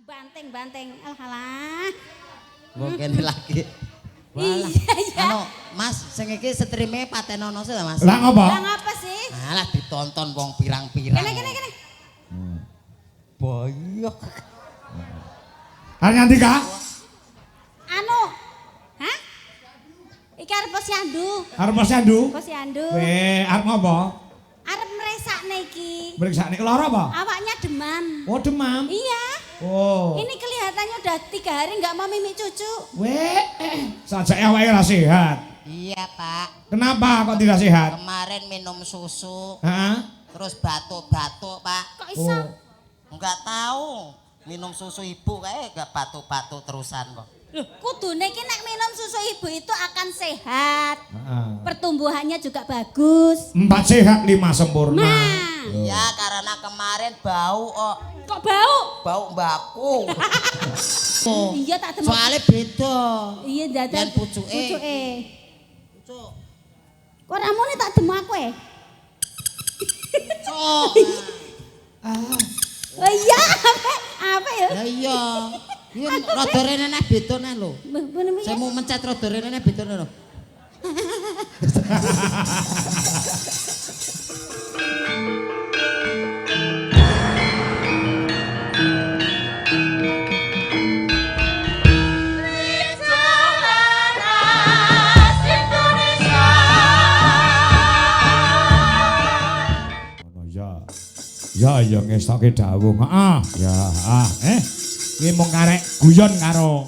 Banting-banting. Alah. Wong kene lagi. Iya, iya. Anu, Mas, sing iki streame patenono sih ta, Mas? Lah ngopo? Lah ngapa sih? Alah ditonton wong pirang-pirang. Kene kene kene. Boyok. Arep nganti, Kak? Anu. Hah? Iki arep posyandu. Arep posyandu? Posyandu. Weh, arep ngopo? Arep mresakne iki. Mriksane lara apa? Awaknya demam. Oh, demam. Iya. Oh. Ini kelihatannya udah 3 hari nggak mau mimik cucu. Weh, sajake awake ora sehat. Iya, Pak. Kenapa kok tidak sehat? Kemarin minum susu, Heeh. terus batuk-batuk, Pak. Kok iso? Oh. Enggak tahu. Minum susu ibu kayak enggak batuk-batuk terusan kok. Loh, kudune iki nek minum susu ibu itu akan sehat. Heeh. Pertumbuhannya juga bagus. 4 sehat 5 sempurna. Nah, Iya, karena kemarin bau kok. kok bau? Bau mbakku. Iya tak demam. Soalnya beda. Iya dadan Yen pucuke. Pucuke. Pucuk. Kok ramune tak demo aku e? Pucuk. Ah. Oh iya, apa? Apa ya? Lah iya. Iya rada rene neh beda neh lho. Mbah, Saya mau mencet rada rene neh beda neh lho. Ngono ya. Ya ya ngestoke dawuh. Heeh. Ya, ah. Iki mung karek guyon karo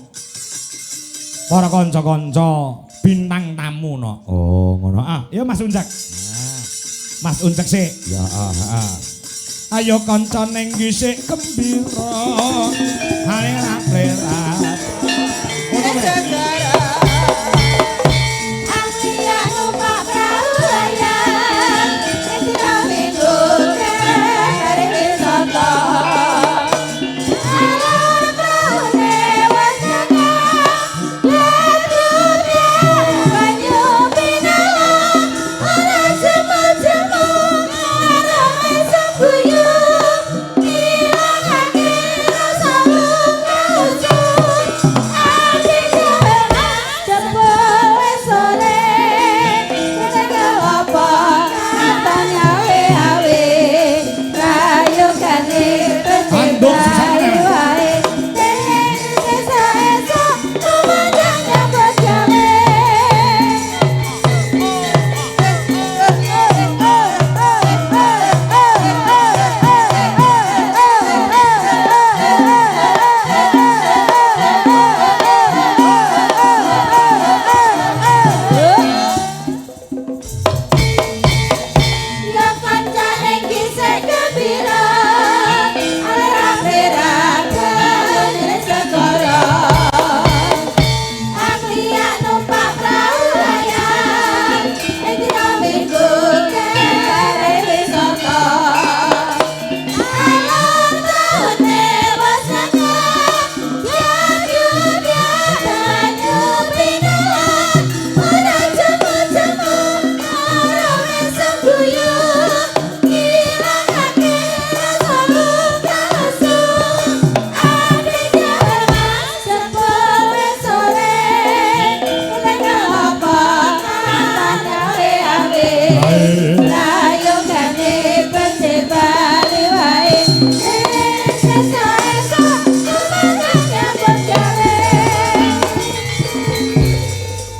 para kanca-kanca bintang tamu no. Oh, ngono. Ah, ya Mas Uncek. Nah, Mas Uncek sik. Ya, ah, ah. Ayo kanca ning gisik gembira. Hale-rat. Ngono wae. Anduk sisane.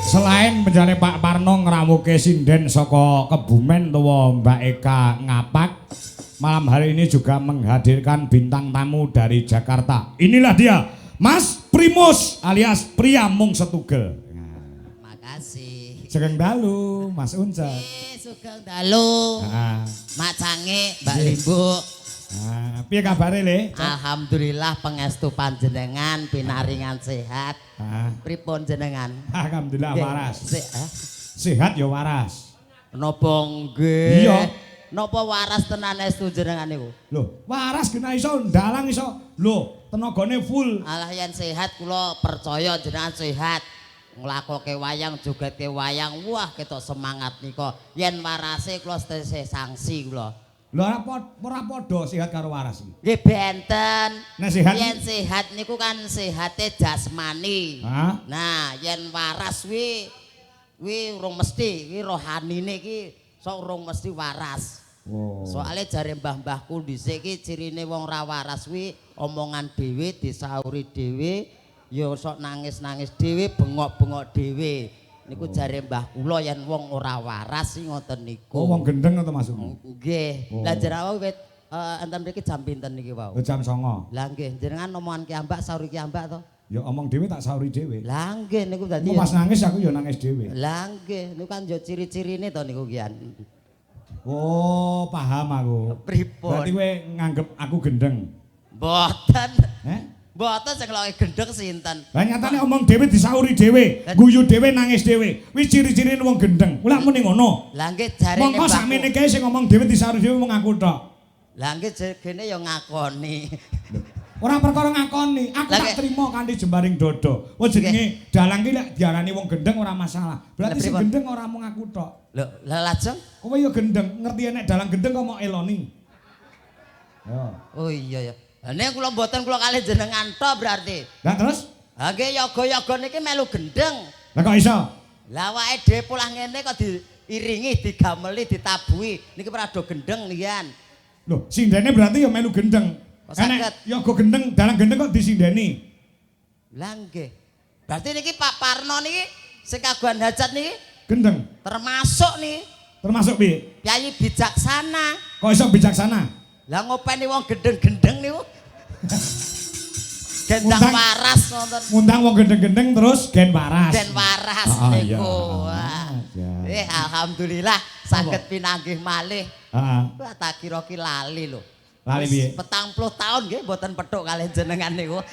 Selain penjane Pak Parno ngrawuke sinden saka Kebumen utawa Mbak Eka Ngapak, malam hari ini juga menghadirkan bintang tamu dari Jakarta. Inilah dia, Mas Primus alias Pria Mung Setugel. Makasih. Sugeng dalu, Mas Uncek. Sugeng dalu. Heeh. Macange Mbak Limbuk. Ah, piye kabare, Le? Alhamdulillah pangestu panjenengan pinaringan sehat. Ah, Pripun jenengan? alhamdulillah waras. Sehat ya waras. Napa nggih? Iya. Napa waras tenan estu jenengan niku? Loh, waras kena iso ndalang iso. Loh, tenagane full. Alah yen sehat kula percaya jenengan sehat. Nglakoke wayang jogete wayang, wah ketok semangat nika. Yen warase kula tesih sangsi kula. Lho ora padha sehat karo waras iki. Nggih benten. Nek sehat yen sehat niku kan sehate jasmani. Hah? Nah, yen waras kuwi kuwi urung mesti, kuwi rohanine iki sok urung mesti waras. Oh. Soale jare mbah-mbahku dhisik iki cirine wong ra waras kuwi omongan dhewe, disauri dhewe, ya sok nangis-nangis dhewe, bengok-bengok dhewe. Niku jare mbah kula yen wong ora waras sing ngoten niku. Oh, wong gendeng to maksudmu? Nggih. Oh. Lah jenengan wit enten mriki jam pinten niki wau? Jam 09.00. Lah nggih, jenengan omongan ki ambak sauri ki ambak to? Ya omong dhewe tak sauri dhewe. Lah nggih niku dadi. Engko pas nangis aku ya nangis dhewe. Lah nggih, niku kan ya ciri-cirine to niku kian. Oh, paham aku. Pripun? Berarti kowe nganggep aku gendeng. Mboten. Heh? Mboten sing loke gendeng sinten? Lah nyatane omong dhewe disauri dhewe, guyu dhewe nangis dhewe. Wis ciri-cirine wong gendeng. Kuwi lak muni ngono. Lah nggih jarene Mongko sakmene kae sing ngomong dhewe disauri dhewe mung aku tok. Lah nggih jegene ya ngakoni. Ora perkara ngakoni, aku tak trima kanthi jembaring dada. Wong jenenge dalang ki lek diarani wong gendeng ora masalah. Berarti sing gendeng ora mung aku tok. Lho, lah lajeng kowe ya gendeng, ngerti nek dalang gendeng kok mok eloni. Yo. Oh iya ya. Lah nek kula mboten kula kalih jenengan tok berarti. Lah terus? Ha nggih yoga-yoga niki melu gendeng. Lah kok iso? Lah awake dhewe polah ngene kok diiringi, digameli, ditabuhi. Niki prado gendeng nian. Lho, sindene berarti ya melu gendeng. Enek yoga gendeng, dalang gendeng kok disindeni. Lah nggih. Berarti niki Pak Parno niki sing kagungan hajat niki gendeng. Termasuk niki. Termasuk piye? Kyai bijaksana. Kok iso bijaksana? Lah ngopeni wong gendeng-gendeng niku. Gendang waras nonton. Ngundang wong gendeng-gendeng terus gen waras. Gen waras niku. Alhamdulillah saged pinanggih malih. Heeh. Wah tak kira ki lali lho. Lali piye? 40 tahun nggih mboten petuk kalih jenengan niku.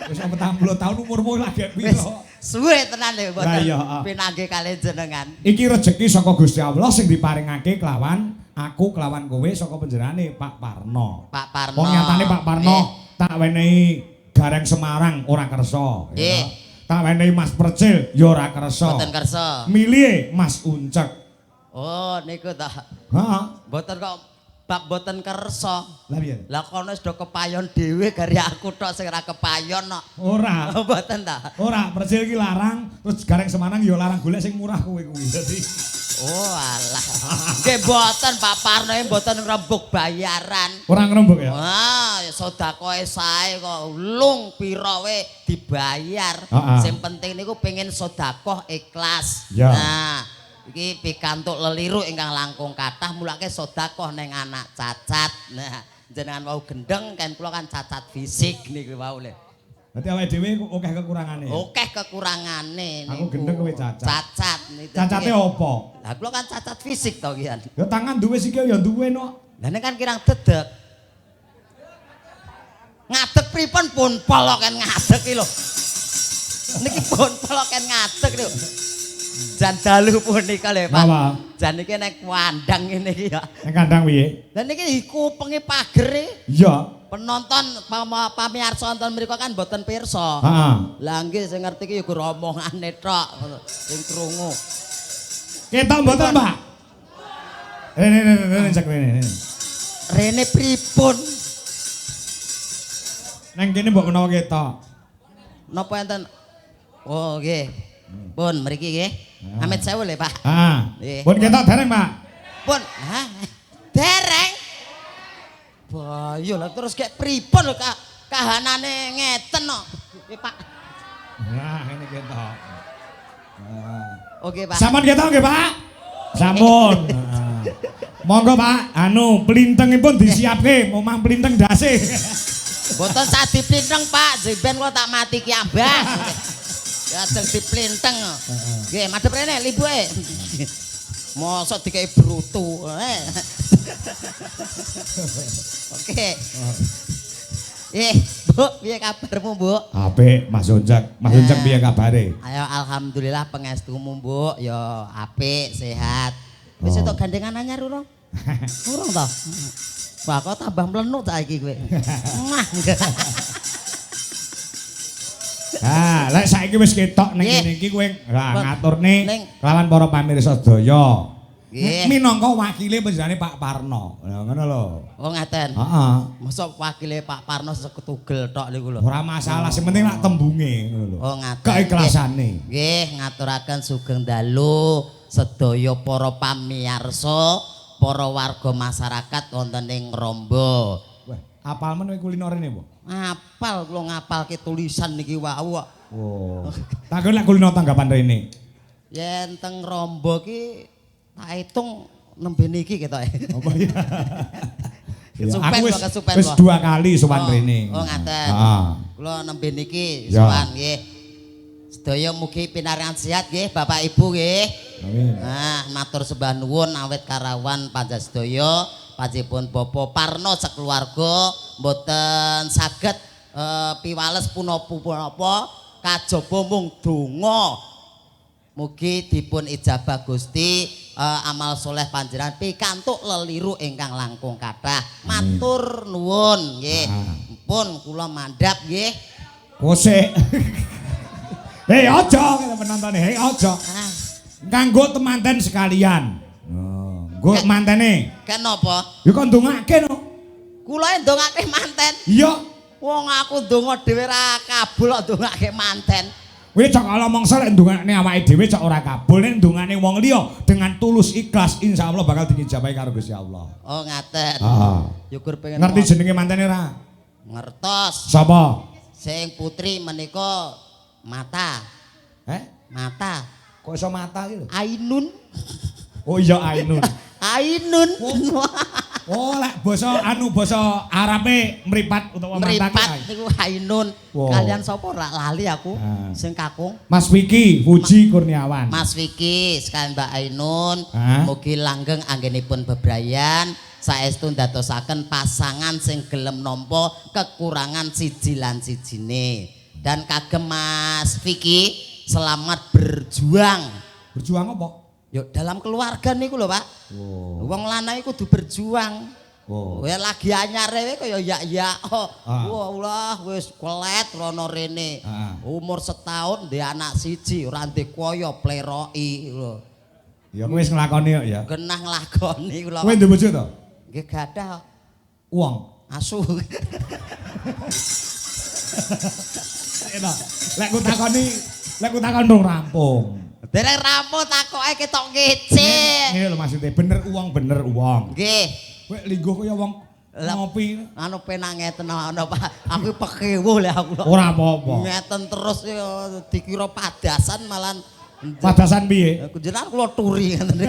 Wis 40 tahun umurmu lagi piro? Suwe tenan lho mboten pinanggih kalih jenengan. Iki rejeki saka Gusti Allah sing diparingake kelawan aku kelawan kowe saka penjenengane Pak Parno. Pak Parno. Wong nyatane Pak Parno tak wenehi Gareng Semarang ora kersa. Nggih. Tak wenehi Mas Percil ya ora kersa. Mboten kersa. Milih Mas Uncek. Oh niku ta. Heeh. Mboten kok bab mboten kersa. Lah piye? Lah kono wis do kepayon dhewe gari aku tok sing ora kepayon kok. Ora. Mboten ta. Ora, Percil iki larang, terus Gareng Semarang ya larang golek sing murah kowe kuwi. Dadi oh alah. Nggih mboten Pak Parno mboten ngrembug bayaran. Ora ngrembug ya? Wah, sedekahe sae kok lung pira we dibayar. Sing penting niku pengen sedekah ikhlas. Ya. Nah, iki pikantuk leliru ingkang langkung kathah mulake sedekah ning anak cacat. Nah, jenengan wau gendeng kan kula kan cacat fisik niku wau lho. Berarti awake dhewe akeh kekurangane. Akeh kekurangane niku. Aku gendeng kowe cacat. Cacat niku. Cacate apa? Lah kula kan cacat fisik to ki. Ya tangan duwe sikil ya duwe no. Lah nek kan kirang dedeg. Ngadeg pripun pun pol kan ngadeg iki lho. Niki pun pol kan ngadeg lho. Jan dalu punika lho Pak. Jan iki nek kandang ngene iki ya. Nek kandang piye? Lah niki kupenge pagere. Iya. Penonton pamirsa nonton mriku kan mboten pirsa. Heeh. Lah nggih sing ngerti iki ya gur omongane tok sing krungu. Ketok mboten, Pak? Rene rene rene cek rene. Rene pripun? Nang kene mbok menawa ketok. Napa enten? Oh nggih. Pun mriki nggih. Amit sewu lho, Pak. Heeh. Nggih. Pun ketok dereng, Pak? Pun. Hah? Dereng. Bayo lah terus kayak pripun lho kahanane ngeten kok. Nggih, Pak. Nah, ini ketok. Oke, Pak. Sampun ketok nggih, Pak? Sampun. Monggo, Pak. Anu, plintengipun disiapke, omah plinteng ndase. Mboten sah diplinteng, Pak. Jemben kula tak mati ki ambah. Ya ajeng diplinteng. Nggih, madhep rene libuke. Mosok dikei brutu. Oke. Bu, piye kabarmu, Bu? Apik, Mas Uncek. Mas Uncek piye kabare? Ayo alhamdulillah pengestumu, Bu. Ya apik, sehat. Wis entuk gandengan anyar urung? Urung to? Wah, kok tambah mlenuk ta iki kowe. Mwah. Ha, lek saiki wis ketok ning kene iki kowe ngaturne kelawan para pamirsa sedaya. Nggih. Minangka wakile panjenengane Pak Parno. Lah ngono lho. Oh ngaten. Heeh. Mosok wakile Pak Parno seketugel tok niku lho. Ora masalah, sing penting lak tembunge ngono lho. Oh ngaten. Keiklasane. Nggih, ngaturaken sugeng dalu sedaya para pamiyarsa, para warga masyarakat wonten ing Ngrombo. Wah, apal men kowe kulino rene, Po? Ngapal kula ngapalke tulisan niki wau kok. Oh. Takon lek kulino tanggapan rene. Yen teng Ngrombo ki tak hitung nembe niki ketoke. Apa ya? Ya, Kesupen aku wis kok, kesupen wis kok. 2 kali sowan rene. Oh ngaten. Heeh. Kula nembe niki Ya. sowan nggih. Sedaya mugi pinaringan sehat nggih Bapak Ibu nggih. Amin. Nah, matur sembah nuwun awit karawan panjenengan panjenenganipun Bapak Parno sekeluarga mboten saged piwales punapa-punapa kajaba mung donga. Mugi dipun ijabah Gusti amal soleh panjenengan pikantuk leliru ingkang langkung kathah. Matur nuwun nggih. Pun kula mandhap nggih. Kosek. Hei aja kata penonton, hei aja. Ah, Kanggo temanten sekalian. Oh, nggo mantene. kenapa? Ya kok ndongake no. Kula ndongake manten. Iya. Wong aku ndonga dhewe ra kabul kok ndongake manten. Kowe cok ala mangsa lek ndongakne awake dhewe cok ora kabul, nek ndongane wong liya dengan tulus ikhlas insyaallah bakal diijabahi karo Gusti Allah. Oh ngaten. Heeh. Yukur pengen Ngerti jenenge mantene ra? Ngertos. Sapa? Sing putri menika Mata. Heh? Mata. Kok iso mata iki lho? Ainun. Oh iya Ainun. Ainun. Oh lek basa anu basa Arabe mripat utawa mata ki. Mripat niku Ainun. Wow. Kalian sapa ora lali aku Ah. sing kakung. Mas Vicky Fuji Kurniawan. Mas Vicky sekalian Mbak Ainun, Ah. mugi langgeng anggenipun bebrayan, saestu ndadosaken pasangan sing gelem nampa kekurangan siji lan sijine. Dan kagem Mas Vicky, selamat berjuang. Berjuang apa? Yo dalam keluarga niku lho, Pak. Oh. Wong lanang iku kudu berjuang. Oh. Kowe lagi anyar kaya ya-ya. Oh, Ah. wah Allah wis kelet rono rene. Ah. Umur setahun ndek anak siji ora ndek kaya pleroki lho. Ya kowe wis nglakoni kok ya. Genah nglakoni kula. Kowe duwe bojo to? Nggih gadah Wong. asu. Enak. Lek ku takoni, lek ku takon dong rampung. Dereng rampung takoke ketok ngece. Ngene lho maksudnya, bener uang bener uang. Nggih. Kowe lingguh kaya wong ngopi Anu penak ngeten ana Pak. Aku pekewuh lho aku. ora apa-apa. Ngeten terus ya dikira padasan malah Padasan piye? Jenengan kula turi ngeten.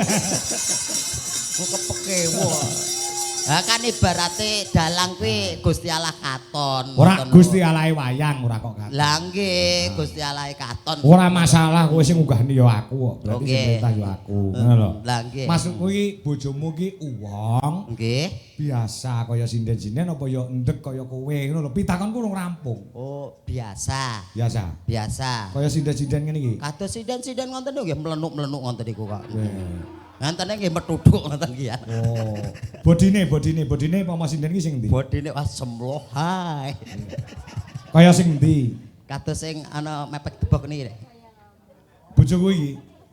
Kok kepekewuh. Lah kan ibarate dalang kuwi Gusti Allah katon. Ora Gusti Allahe wayang ora kok katon. Lah nggih, Gusti Allahe katon. Ora masalah kowe sing ngunggahne ya aku kok. Berarti sing perintah ya aku. Ngono lho. Lah nggih. Maksudku iki bojomu iki uwong Nggih. biasa kaya sinden-sinden apa ya ndek kaya kowe ngono lho. Pitakonku urung rampung. Oh, biasa. Biasa. Biasa. Kaya sinden-sinden ngene iki. Kados sinden-sinden ngoten niku nggih mlenuk-mlenuk ngoten niku kok. Ngantene nggih methuthuk ngoten iki ya. Oh. Bodine apa sinden iki sing endi? Bodine wah semloh hae. Kaya sing endi? Kados sing ana mepek debok niki. Bojoku iki.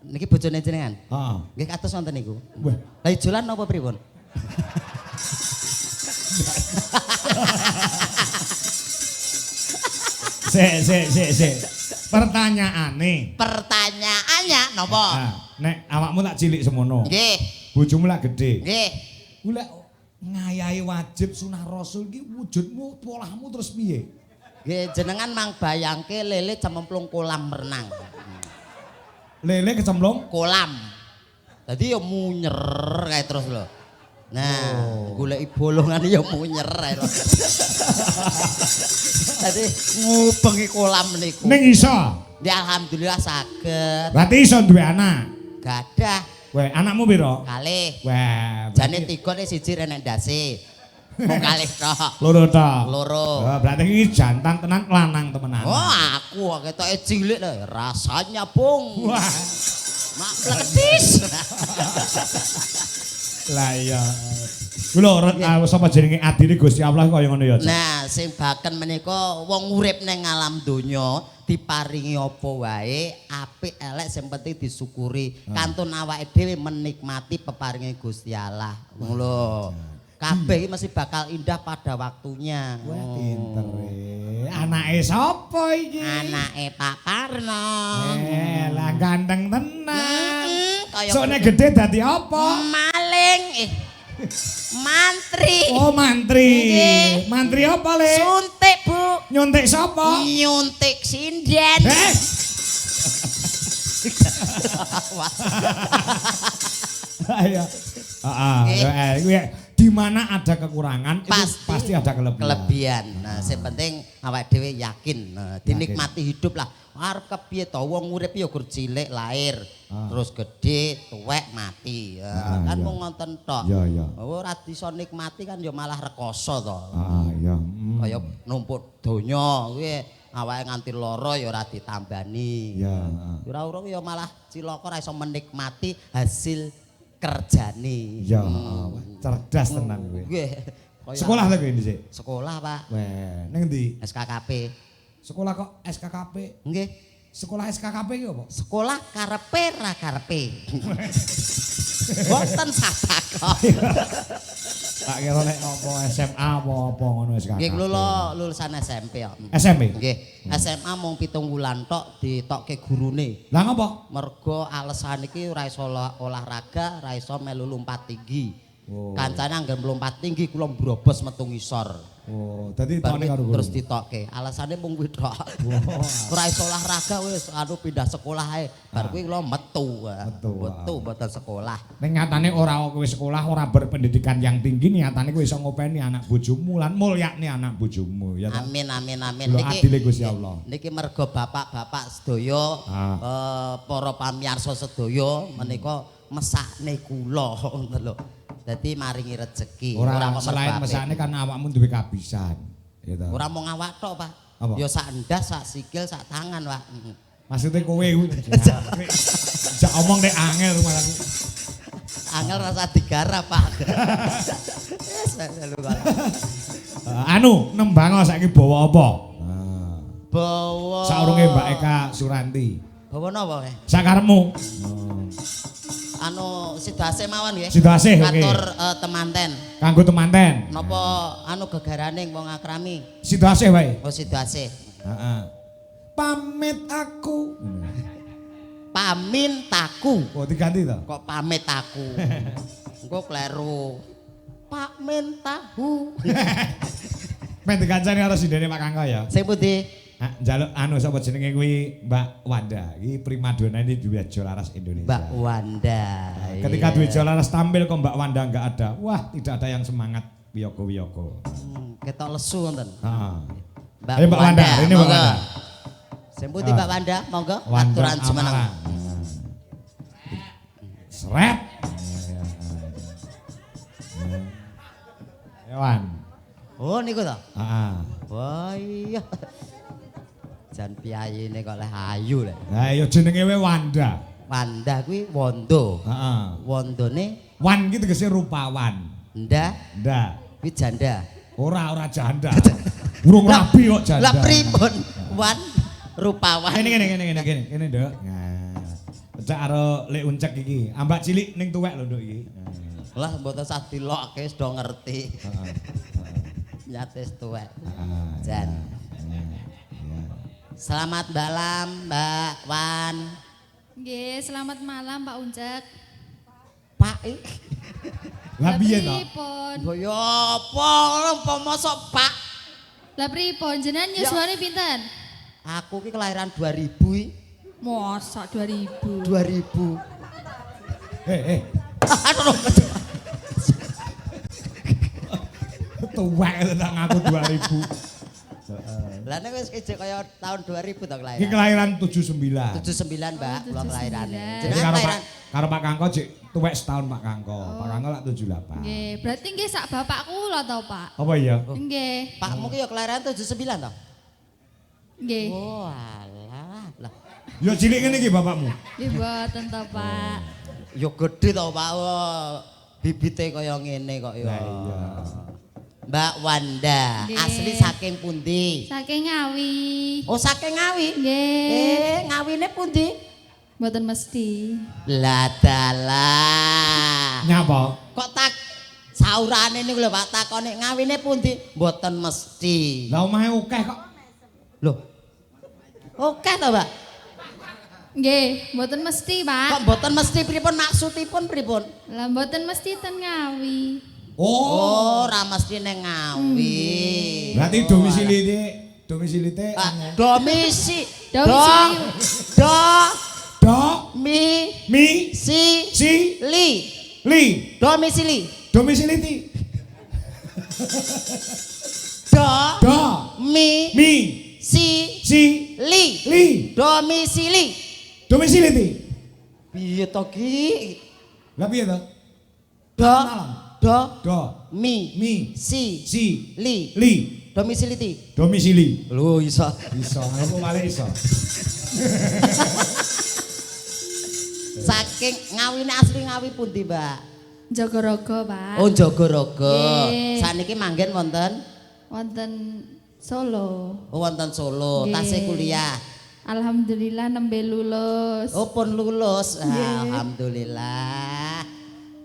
Niki bojone jenengan. Heeh. Nggih kados wonten niku. Wah, Lah ijolan napa pripun? sik. Pertanyaane. Pertanyaannya napa? Nah, nek awakmu tak cilik semono. Nggih. Bojomu lak gedhe. Nggih. Kuwi lek ngayahi wajib sunah rasul iki wujudmu polahmu terus piye? Nggih, jenengan mang bayangke lele cemplung kolam renang. Lele kecemplung Kolam. Dadi ya munyer kae terus lho. Nah, goleki bolongane ya munyer ae lho. Dadi ngubengi kolam niku. ning iso. Ya alhamdulillah saged. Berarti iso duwe anak. Gadah Weh, anakmu piro? kalih. Weh, Jane tiga nek siji renek ndase. Mung kalih tok. loro tok. Loro. Oh, berarti iki jantan tenan lanang temenan. Oh, aku ketoke cilik lho, rasanya bung. Wah. Mak pletis. Lah iya. Kulo sapa jenenge adine Gusti Allah kaya ngono ya. Nah, sing baken menika wong urip ning alam donya diparingi apa wae, apik elek sing penting disyukuri. Kantun awake dhewe menikmati peparinge Gusti Allah. Ngono lho. Kabeh iki mesti bakal indah pada waktunya. Wah, pinter e. Anake sapa iki? Anake Pak Parno. Lah ganteng tenan. Kaya Sokne gedhe dadi apa? Maling. Mantri. Oh, mantri. Nggih. Mantri apa, Le? Suntik, Bu. Nyuntik sapa? Nyuntik sinden. Ayo. Heeh, kuwi di mana ada kekurangan itu pasti ada kelebihan. Kelebihan. Nah, sing penting awake dhewe yakin, nah, dinikmati hidup lah. Arep kepiye to wong urip ya gur cilik lahir, terus gede, tuwek, mati. Ya, kan mung ngoten tok. Iya, iya. Ora iso nikmati kan ya malah rekoso to. Heeh, iya. Kaya numpuk donya kuwi awake nganti lara ya ora ditambani. Iya, Ora urung ya malah cilaka ora iso menikmati hasil kerjane. Iya, cerdas tenan kowe. Nggih. Sekolah ta kowe dhisik? Sekolah, Pak. Weh, ning endi? SKKP. Sekolah kok SKKP? Nggih. Sekolah SKKP ki apa? Sekolah karepe ra karepe. Boten satakon. Tak kira nek apa SMA apa-apa ngono SKKP. Nggih kula lulusan SMP kok. SMP? Nggih. SMA mung 7 wulan tok ditokke gurune. Lah ngopo? Mergo alasan iki ora iso olahraga, ora iso melu lompat tinggi. Oh. Kancane angger mlompat tinggi kula mbrobos metu ngisor. Oh, dadi ditokne karo guru. Terus ditokke. Alasane mung kuwi tok. Ora iso olahraga wis anu pindah sekolah ae. Bar kuwi kula metu. Metu mboten sekolah. Ning nyatane ora kowe sekolah ora berpendidikan yang tinggi, nyatane kowe iso ngopeni anak bojomu lan mulyakne anak bojomu ya ta. Amin amin amin. Niki adile Gusti Allah. Niki mergo bapak-bapak sedaya para pamirsa sedaya menika mesakne kula ngoten lho. Dadi maringi rejeki. Ora selain mesakne kan awakmu duwe kabisan. Ya ta. Ora mung awak tok, Pak. Ya sak endas, sak sikil, sak tangan, Pak. Maksudnya kowe kuwi. Jak omong nek angel malah. Angel rasa digarap, Pak. Wis lho kok. Anu, nembang saiki bawa apa? Bawa. Saurunge Mbak Eka Suranti. Bawa napa kae? Sakaremu. Anu Sidase mawon nggih. Sidase oke. Katur temanten. Kanggo temanten. Napa anu gegarane wong akrami? Sidase wae. Oh Sidase. Heeh. Pamit aku. Pamin taku. Oh diganti to? Kok pamit aku? Engko kleru. Pak men tahu. Men dikancani karo sindene Pak Kangko ya. Sing pundi? Njaluk anu sapa jenenge kuwi Mbak Wanda. Iki primadona ini Dwijo Laras Indonesia. Mbak Wanda. Ketika Dwijo Laras tampil kok Mbak Wanda enggak ada. Wah, tidak ada yang semangat wiyogo-wiyogo. Ketok lesu wonten. Heeh. Mbak Ayo Mbak Wanda, ini Mbak Wanda. Sing pundi Mbak Wanda? Monggo aturan jumeneng. Seret. Ewan. Oh niku to? Heeh. Wah iya. Jan piyayine kok leh ayu leh. Lah ya jenenge wae Wanda. Wanda kuwi wondo. Heeh. Wondone Wan ki tegese rupawan. Nda. Nda. Kuwi janda. Ora, ora janda. Urung rabi kok janda. Lah pripun? Wan rupawan. Kene kene kene kene kene kene, Nduk. Nah. Cecak karo Lek Uncek iki. Ambak cilik ning tuwek lho, Nduk iki. Lah mboten sah dilokke wis do ngerti. Heeh. Nyates tuwek. Heeh. Jan. Selamat malam Mbak Wan. Nggih, selamat malam Pak Uncek. Pak iki. Lah piye to? Pripun? Ya apa ngono apa mosok Pak? Lah pripun jenengan yuswane pinten? Aku ki kelahiran 2000 iki. Mosok 2000. 2000. Aduh. Tuwek tak ngaku 2000. Lah nek wis kejek kaya tahun 2000 to kelahiran. Iki kelahiran 79. 79, Mbak, kula kelairane. Jenengan kelahiran karo Pak Kangko jek tuwek setahun Pak Kangko. Oh. Pak Kangko lak 78. Nggih, berarti nggih sak bapakku lho to, Pak. Apa iya? Nggih. Pakmu ki ya kelahiran 79 to? Nggih. Oh, alah. Lah. Ya cilik ngene iki bapakmu. Nggih mboten to, Pak. Ya gedhe to, Pak. Bibite kaya ngene kok ya. Lah iya. Mbak Wanda, Nggih. asli saking pundi? Saking Ngawi. Oh, saking Ngawi. Nggih. Ngawine pundi? Mboten mesti. Lah dalah. Nyapa? Kok tak saurane niku lho Pak takone ngawine pundi? Mboten mesti. Lah omahe akeh kok. Loh. Oke to, Pak? Nggih, mboten mesti, Kok Pak. mboten mesti pripun maksudipun pripun? Lah mboten mesti ten Ngawi. Oh. Oh, ora mesti ning Ngawi. Berarti Oh, domisili domisili te alah. Domisi. Domisili. Do do mi mi si si li. li Domisili. domisili ti Do do mi mi si si li. li Domisili. domisili ti. Piye to ki? Lah piye to? Do do Do mi mi si si li. li Domisili ti. domisili. Lho iso. Iso, aku malah iso. Saking Ngawine asli Ngawi pundi, Mbak? Jagaraga, Pak. Oh, Jagaraga. Nggih. Saniki manggen wonten Wonten Solo. oh, wonten Solo, Nggih. tasih kuliah. Alhamdulillah nembe lulus. Oh, pun lulus. Alhamdulillah.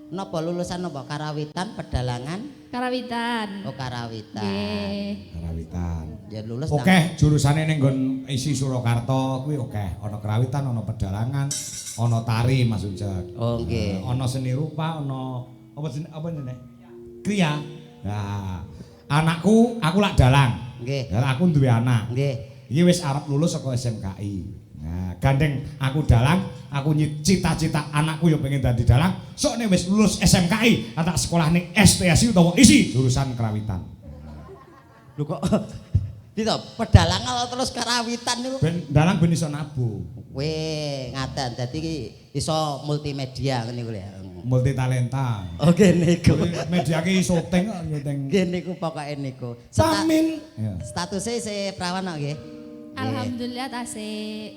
Napa lulusan napa? Karawitan, pedalangan? Karawitan. Oh, karawitan. Nggih. Karawitan. Ya lulus. Oke, jurusane ning nggon isi Surakarta kuwi oke. Ana karawitan, ana pedalangan, ana tari Mas Ujek. Oh, nggih. Ana seni rupa, ana apa jenenge apa jenenge? Kriya. Nah, anakku aku lak dalang. Nggih. Lah aku duwe anak. Nggih. Iki wis arep lulus saka SMKI. Nah, gandeng aku dalang, aku cita-cita anakku yo pengen dadi dalang. Sok nek wis lulus SMKI, tak sekolah ning STSI utawa ISI jurusan karawitan. Lho kok Dito, pedalangan terus karawitan niku. Ben dalang ben iso nabuh. Weh, ngaten. Dadi iki iso multimedia ngene iku ya. Multi talenta. Oke niku. Media ki syuting kok syuting. Nggih niku pokoke niku. Samin. Ya. Statusnya isih prawan kok nggih. Alhamdulillah tasik.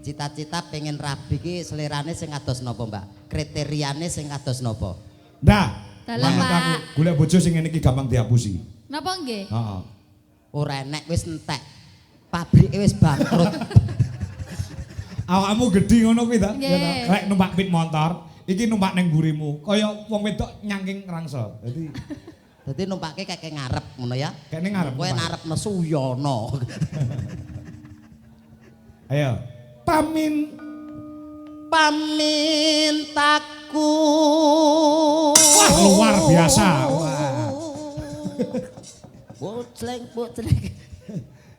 Cita-cita pengen rabi ki selerane sing kados napa, Mbak? Kriteriane sing kados napa? Nah, Dalem, manut Pak. aku golek bojo sing ngene iki gampang dihapusi. Napa nggih? Heeh. Ora enek wis entek. Pabrike wis bangkrut. Awakmu gedhi ngono kuwi ta? Nggih. Ya ta? Rek numpak pit motor, iki numpak ning mburimu, kaya wong wedok nyangking rangsel. Dadi Dadi numpake keke ngarep ngono ya. kene ngarep. Kowe numpak. ngarepno Suyono. Ayo. Pamin. Pamintaku. Wah, luar biasa. Wah. Bocleng bocleng.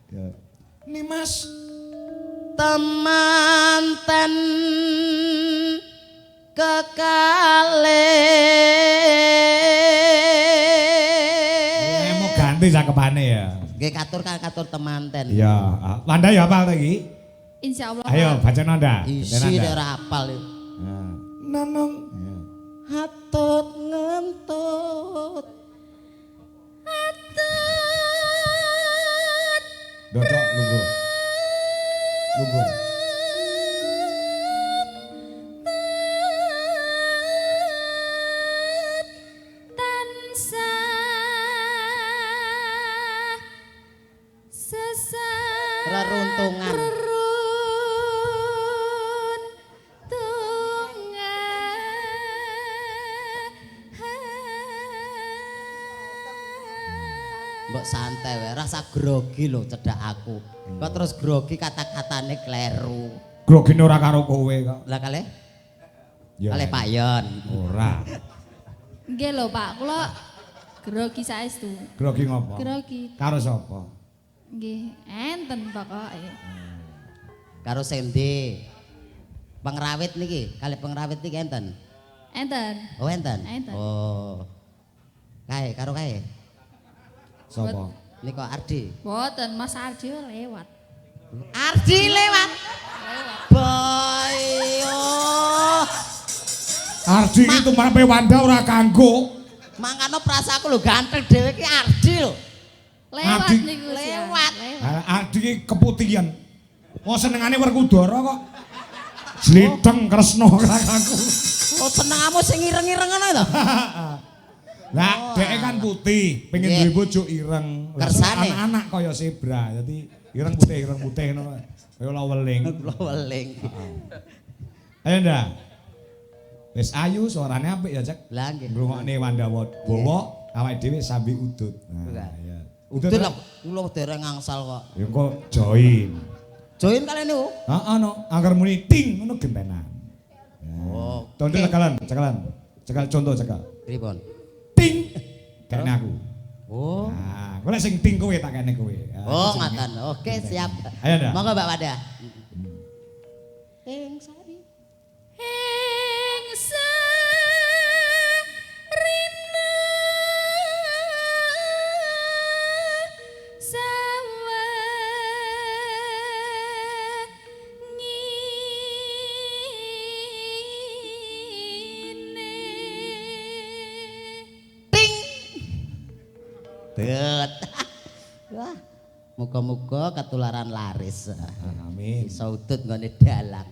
Ya. Nimas Temanten kekale. Mau ganti cakepane ya. Nggih katur kan katur temanten. Iya, ah, Wanda ya hafal ta iki? Insyaallah. Ayo Pak. baca Nanda. Isi nek ora hafal. Nah. Nanong. Ya. Hatut ngentut. Atut. Dodok lungguh. Lungguh. Tansah sesah Reruntungan. Reruntungan. Mbok santai wae, rasa grogi lho cedhak aku. Kok terus grogi kata-katane kleru. Grogine ora karo kowe kok. Lah kalih? Ya. Kalih Pak Yon. Ora. Nggih lho Pak, kula grogi saestu. Grogi ngopo? Grogi. Karo sapa? Nggih, enten pokoke. Karo Sendi. Pengrawit niki, kalih pengrawit niki enten. Enten. Oh enten. Enten. Oh. Kae karo kae. Sapa? Niko Ardi. Mboten, Mas Ardi lewat. Ardi lewat. Boy. Oh. Ardi iki tumrape Wanda ora kanggo. Mangkano prasaku lho ganteng dhewe iki Ardi lho. Lewat Ardi. niku Sian. Lewat. Lewat. Ardi iki keputihan. Wong senengane Werkudara kok. Jlitheng Kresna ora kanggo. Oh, senengamu sing ireng-ireng ngono to? Lah, dheke kan putih, pengen duwe bojo ireng. Kersane. Anak-anak kaya zebra. Dadi ireng putih ngono. Kaya laweling. Laweling. Ayo ndak. Wis ayu suarane apik ya, Cek. Lah nggih. Ngrungokne Wandawa bawa awake dhewe sambi udut. Nah, iya. Udut lho, kula dereng angsal kok. Ya engko join. Join kalian niku? Heeh no, angger muni ting ngono gentenan. Oh. Contoh cekalan, cekalan. Cekal contoh cekal. Pripun? Ting. Kene aku. Oh. Nah, kowe lek sing ting kowe tak kene kowe. Oh, ngaten. Oke, siap. Ayo ndak. Monggo Mbak Wanda. Ting sari. Ing sarina sawengine. Ting. Bet. Wah, muga-muga ketularan laris. Amin. Iso udut nggone dalang.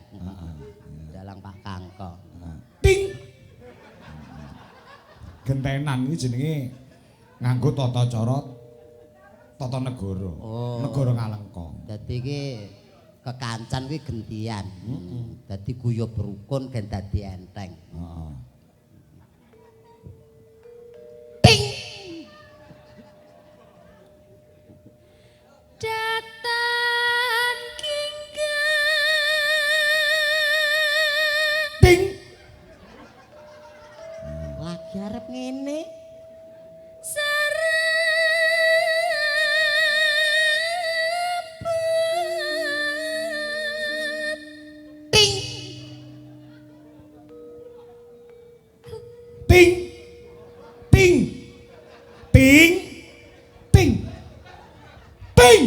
Dalang Pak Kangko. Ting. Gentenan iki jenenge nganggo tata cara tata negara. Oh. Negara Ngalengka. Dadi iki kekancan kuwi gentian. Dadi guyub rukun gen dadi enteng. Heeh. Ting. Datan kinggang Ting. Lagi arep ngene. serempet Ting. Ting. Ting. Ting. Ting. Ting.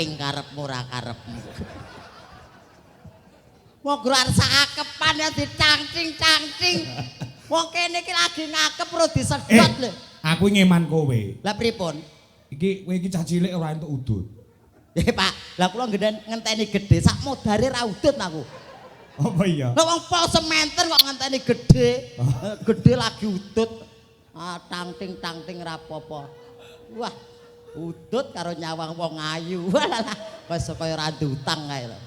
Ting karepmu ora karepmu. Wong guru arep sakepan ya dicangcing-cangcing. Wong kene iki lagi ngakep ora disedot lho. Aku ngeman kowe. Lah pripun? Iki kowe iki cah cilik ora entuk udut. Pak, lah kula ngenteni gedhe sak modare ra udut aku. Apa iya? Lah wong pol sementen kok ngenteni gedhe. Gedhe lagi udut. Ah tangting-tangting ra apa-apa. Wah, udut karo nyawang wong ayu. Walah, wis kaya ora utang kae lho.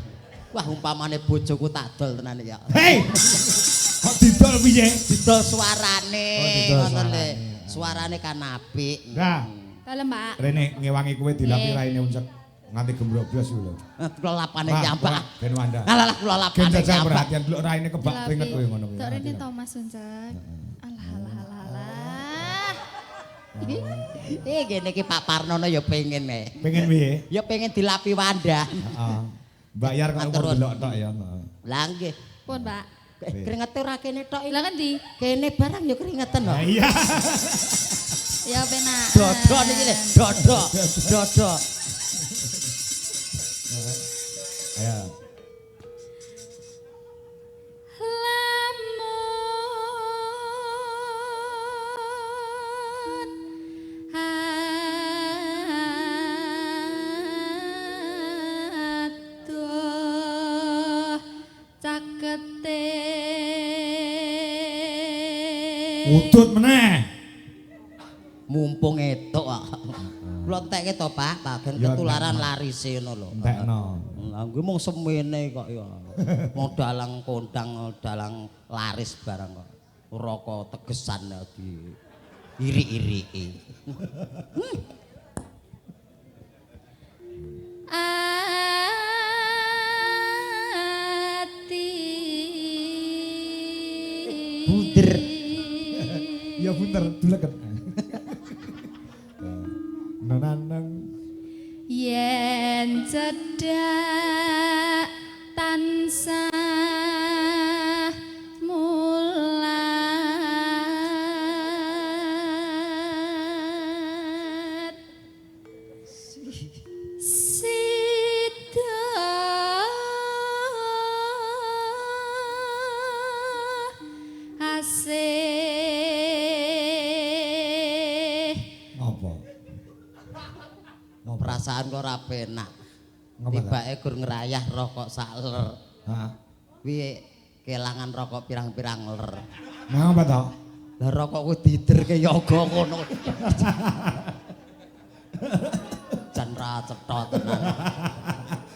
Wah, umpamane bojoku tak dol tenan ya. Hei. Kok didol piye? Didol suarane Oh, didol ngono lho. suarane. Suarane kan apik. Nah, Dalem, Pak. rene ngewangi kowe dilapi raine uncek nganti gembroblos kuwi lho. Kula lapane nyambak. Ben Wanda. Alah lah kula Gen lapane jajal nyambak. perhatian delok raine kebak keringet kowe ngono kuwi. Tok rene to Mas Uncek. Alah alah alah alah. Ngene iki Pak Parnono ya pengen e. Pengen piye? Ya pengen dilapi Wanda. Heeh. Bayar kok Matur umur delok tok ya. Heeh. Lah nggih. Pun, Pak. Keringete ora kene tok iki. Lah ngendi? Kene barang ya keringeten kok. Lah iya. Ya penak. Dodo niki lho, dodo. Dodo. Ayo. Lamun adoh cakete Udut meneh. Mumpung etok kok. Kula entekke to, Pak, bagian Ya, ketularan entekno. larise ngono lho. Entekno. Lah kuwi mung semene kok ya. Mung dalang kondang, dalang laris barang kok. Roko tegesan ya di iri-iriki. Ati Bunder. Ya bunter, duleket. Nananang. Yen cedhak tansah mulat sida asih Apa? Ngapa? Perasaan kok ora penak. Ngapa ta? Tibake gur ngrayah rokok sak ler. Heeh. Kuwi kelangan rokok pirang-pirang ler. Napa to? Lah rokokku diderke yoga ngono. Jan ra cetha tenan.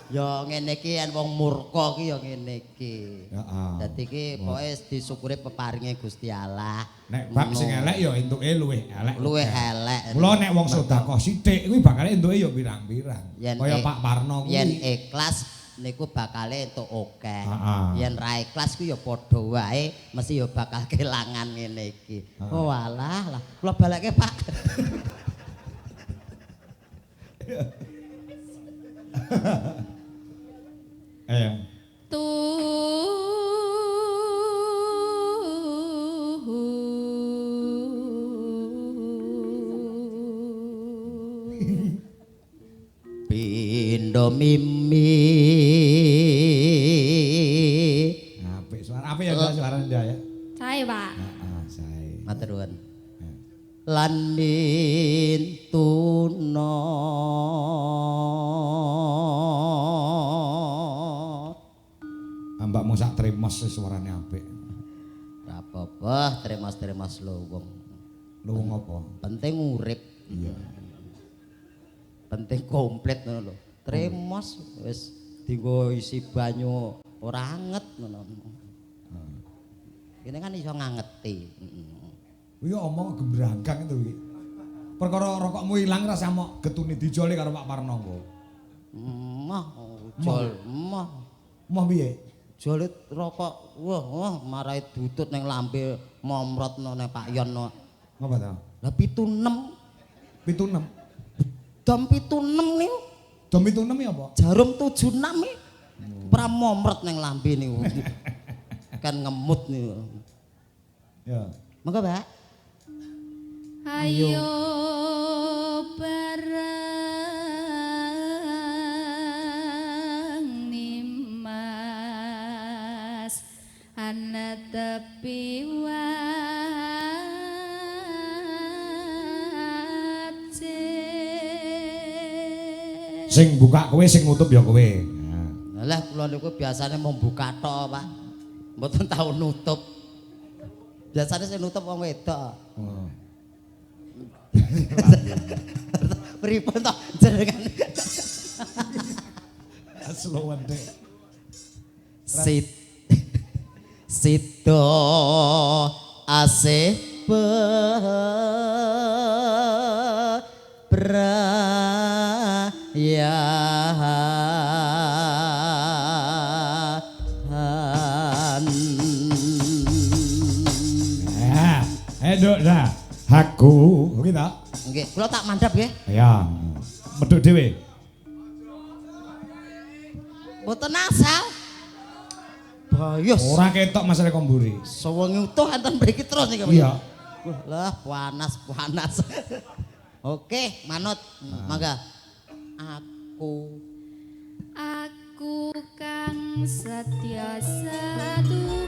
Ya ngene iki yen wong murka ki ya ngene iki. Heeh. Dadi iki pokoke disyukuri peparinge Gusti Allah. Nek bab sing elek ya entuke luwih elek. Luwih elek. Mula nek wong sedekah sithik kuwi bakale entuke ya pirang-pirang. Kaya Pak Parno kuwi. Yen ikhlas niku bakale entuk akeh. Heeh. Yen ra ikhlas kuwi ya padha wae mesti ya bakal kelangan ngene iki. Oh alah lah, kula balekke Pak. Ayo. Pindo mimi. Apik suara, apik ya suara ndak ya? Sae, Pak. Heeh, sae. Matur nuwun. Lan mintuna ambakmu sak tremos suarane apik. Ora apa-apa, tremos-tremos luwung. Luwung apa? Penting urip. Iya. Penting komplit ngono lho. Tremos wis dienggo isi banyu ora anget ngono. Kene kan iso ngangeti. Kuwi omong gembranggang itu iki. Perkara rokokmu ilang rasa mok getune dijole karo Pak Parno engko. Moh, ujol, moh. Moh piye? Jole rokok, wah, wah marai dutut ning lambe momrotno ning Pak Yon. Ngapa ta? Lah 76. 76. Dom 76 niku. Dom 76 ya apa? Jarum 76 iki. Ora momrot ning lambe niku. Kan ngemut niku. Ya. Monggo, Pak. Ayo bareng nimas ana tepi wajik. Sing buka kowe, sing nutup ya kowe. Lah kula niku biasane mung buka tok, Pak. Mboten tau nutup. Biasane sing nutup wong wedok. Oh. Pripun to jenengan? Slowen dek. Sida asih bebrayan. Ya, enduk dah. Aku, kuwi ta? Nggih, kula tak mandhap nggih. Ya. Medhuk dhewe. Mboten asal. Bayos. Ora ketok masalah komburi. Sewengi utuh enten mriki terus niki. Iya. Lah panas, panas. Oke, manut. Mangga. Aku kang setya satuhu.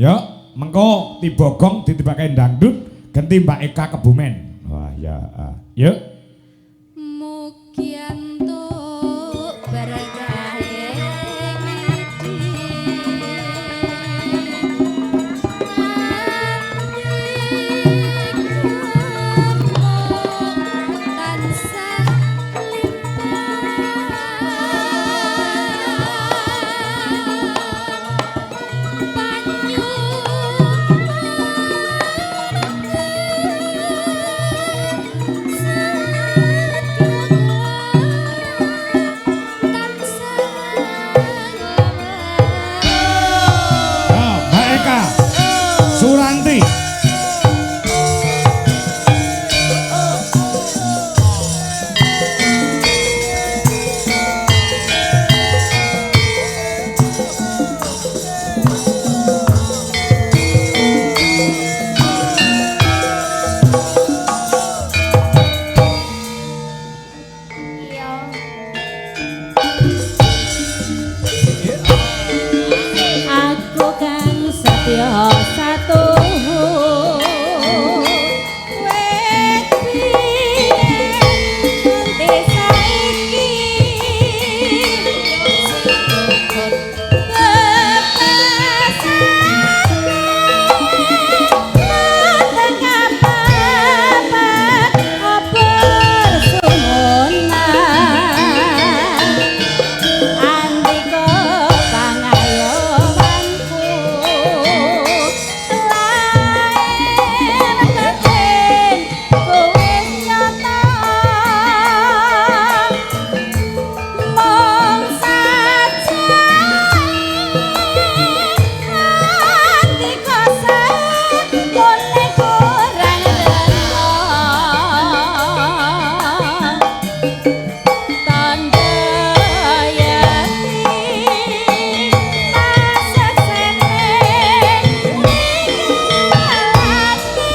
Ya, mengko tiba gong ditibake dangdut genti Mbak Eka Kebumen. Wah, ya. Yuk. Mugi entuk berkahe ngidi. Tansah limpah banyu. Ya, Mbak Eka Suranti. Aku kang setya satuhu wit biyen nganti saiki Andika pangayomanku lair batin kowe nyata mung saja andika sakone kurang rena. Tanda yati maseksene ning ati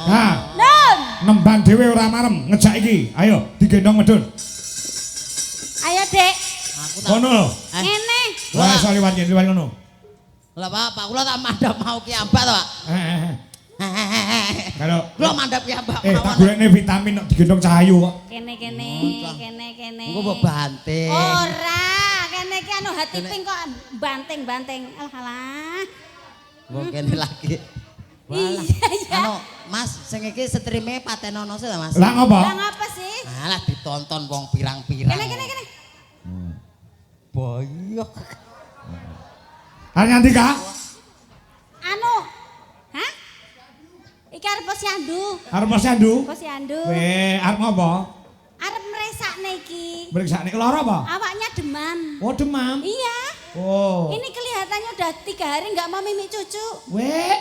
Nah, nembang dhewe ora marem ngejak iki. Ayo digendong medun. Ayo, Dek. Aku tak Kono lho. Ngene. Ora iso liwat kene, liwat ngono. Lah Pak, Pak kula tak mandhap mau ki ambak to, Pak. Eh. Kalau Kula mandhap ki ambak tak mawon. golekne vitamin kok digendong cahayu kok. Kene kene, kene kene. Engko mbok banting. Ora, kene iki anu hati pink kok banting-banting. Alah alah. Mbok kene lagi. Walah. Iya, iya. Anu, Mas, sing iki streame patenono sih ta, Mas? Lah ngopo? Lah ngapa sih? Alah ditonton wong pirang-pirang. Kene kene kene. Boyok. Arep nganti Kak? Anu. Hah? Iki arep posyandu. Arep posyandu? Posyandu. Weh, arep ngopo? Arep mresakne iki. Mriksane lara apa? Awaknya demam. Oh, demam. Iya. Oh. Ini kelihatannya udah 3 hari nggak mau mimik cucu. Weh,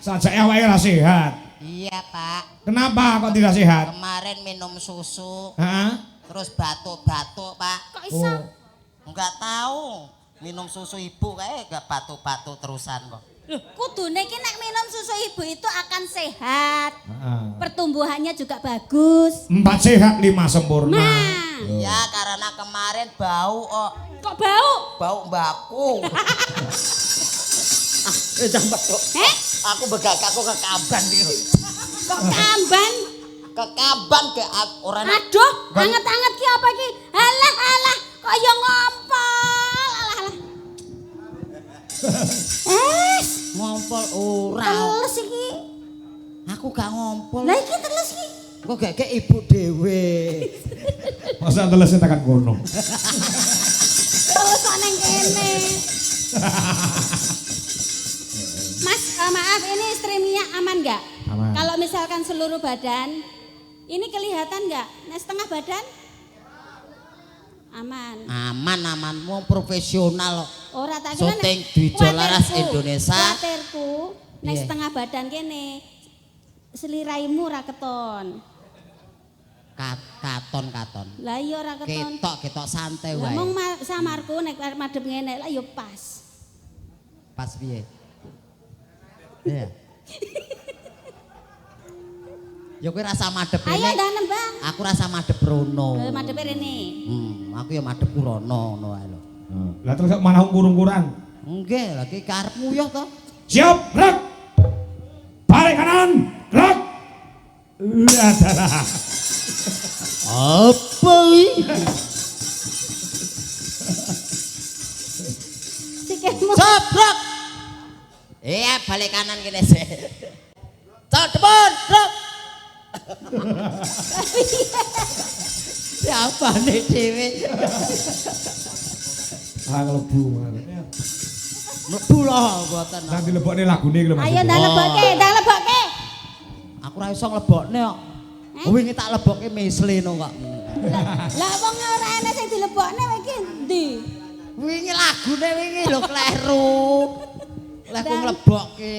sajake awake ora sehat. Iya, Pak. Kenapa kok tidak sehat? Kemarin minum susu, Heeh. terus batuk-batuk, Pak. Kok iso? Oh. Enggak tahu. Minum susu ibu kayak enggak batuk-batuk terusan kok. Loh, kudune iki nek minum susu ibu itu akan sehat. Heeh. Pertumbuhannya juga bagus. 4 sehat 5 sempurna. Nah, Iya, karena kemarin bau kok. kok bau? Bau mbakku. Jangan batuk. Heh? Aku begak aku kekaban iki. Kok kamban? Kekaban ke aku ora enak. Aduh, anget-anget ki apa ki? Alah alah, kok ya ngompol. Alah alah. Ngompol ora. Teles iki. Aku gak ngompol. Lah iki teles iki. Kok gak kek ibu dhewe. Masa telese tekan kono. Teles kok neng kene. Mas, maaf ini streamingnya aman nggak? Aman. Kalau misalkan seluruh badan, ini kelihatan nggak? Nah, setengah badan? Aman. Aman aman wong profesional kok. Ora tak kira nek- Syuting Dwijo Laras kuwatirku, Indonesia. Kuwatirku nek Piye? setengah badan kene seliraimu ora keton. Katon katon. Lah iya ora keton. Ketok ketok santai Lah wae. mung samarku nek arep madhep ngene lah ya pas. Pas piye? Iya. Ya kowe rasa madhep Ayo rene. ndang nembang. Aku rasa madhep rono. Lha madhepe rene. Aku ya madhep rono ngono wae lho. Lah terus kok malah kurung-kurang. Nggih, lagi karep nguyuh to. Siap, gerak. Balik kanan, gerak. Adalah. Apa iki? Sikilmu. Sobrok. Iya, balik kanan kene sik. Cok depan, gerak. Siapa nih dhewe? Ah mlebu. Mlebu lho mboten. Nang dilebokne lagune iki lho Mas. Ayo ndang lebokke, ndang lebokke. Aku ora iso nglebokne kok. Wingi tak lebokke misleno kok. Lah wong ora enek sing dilebokne kowe iki endi? Wingi lagune wingi lho kleru. Lah aku nglebokke.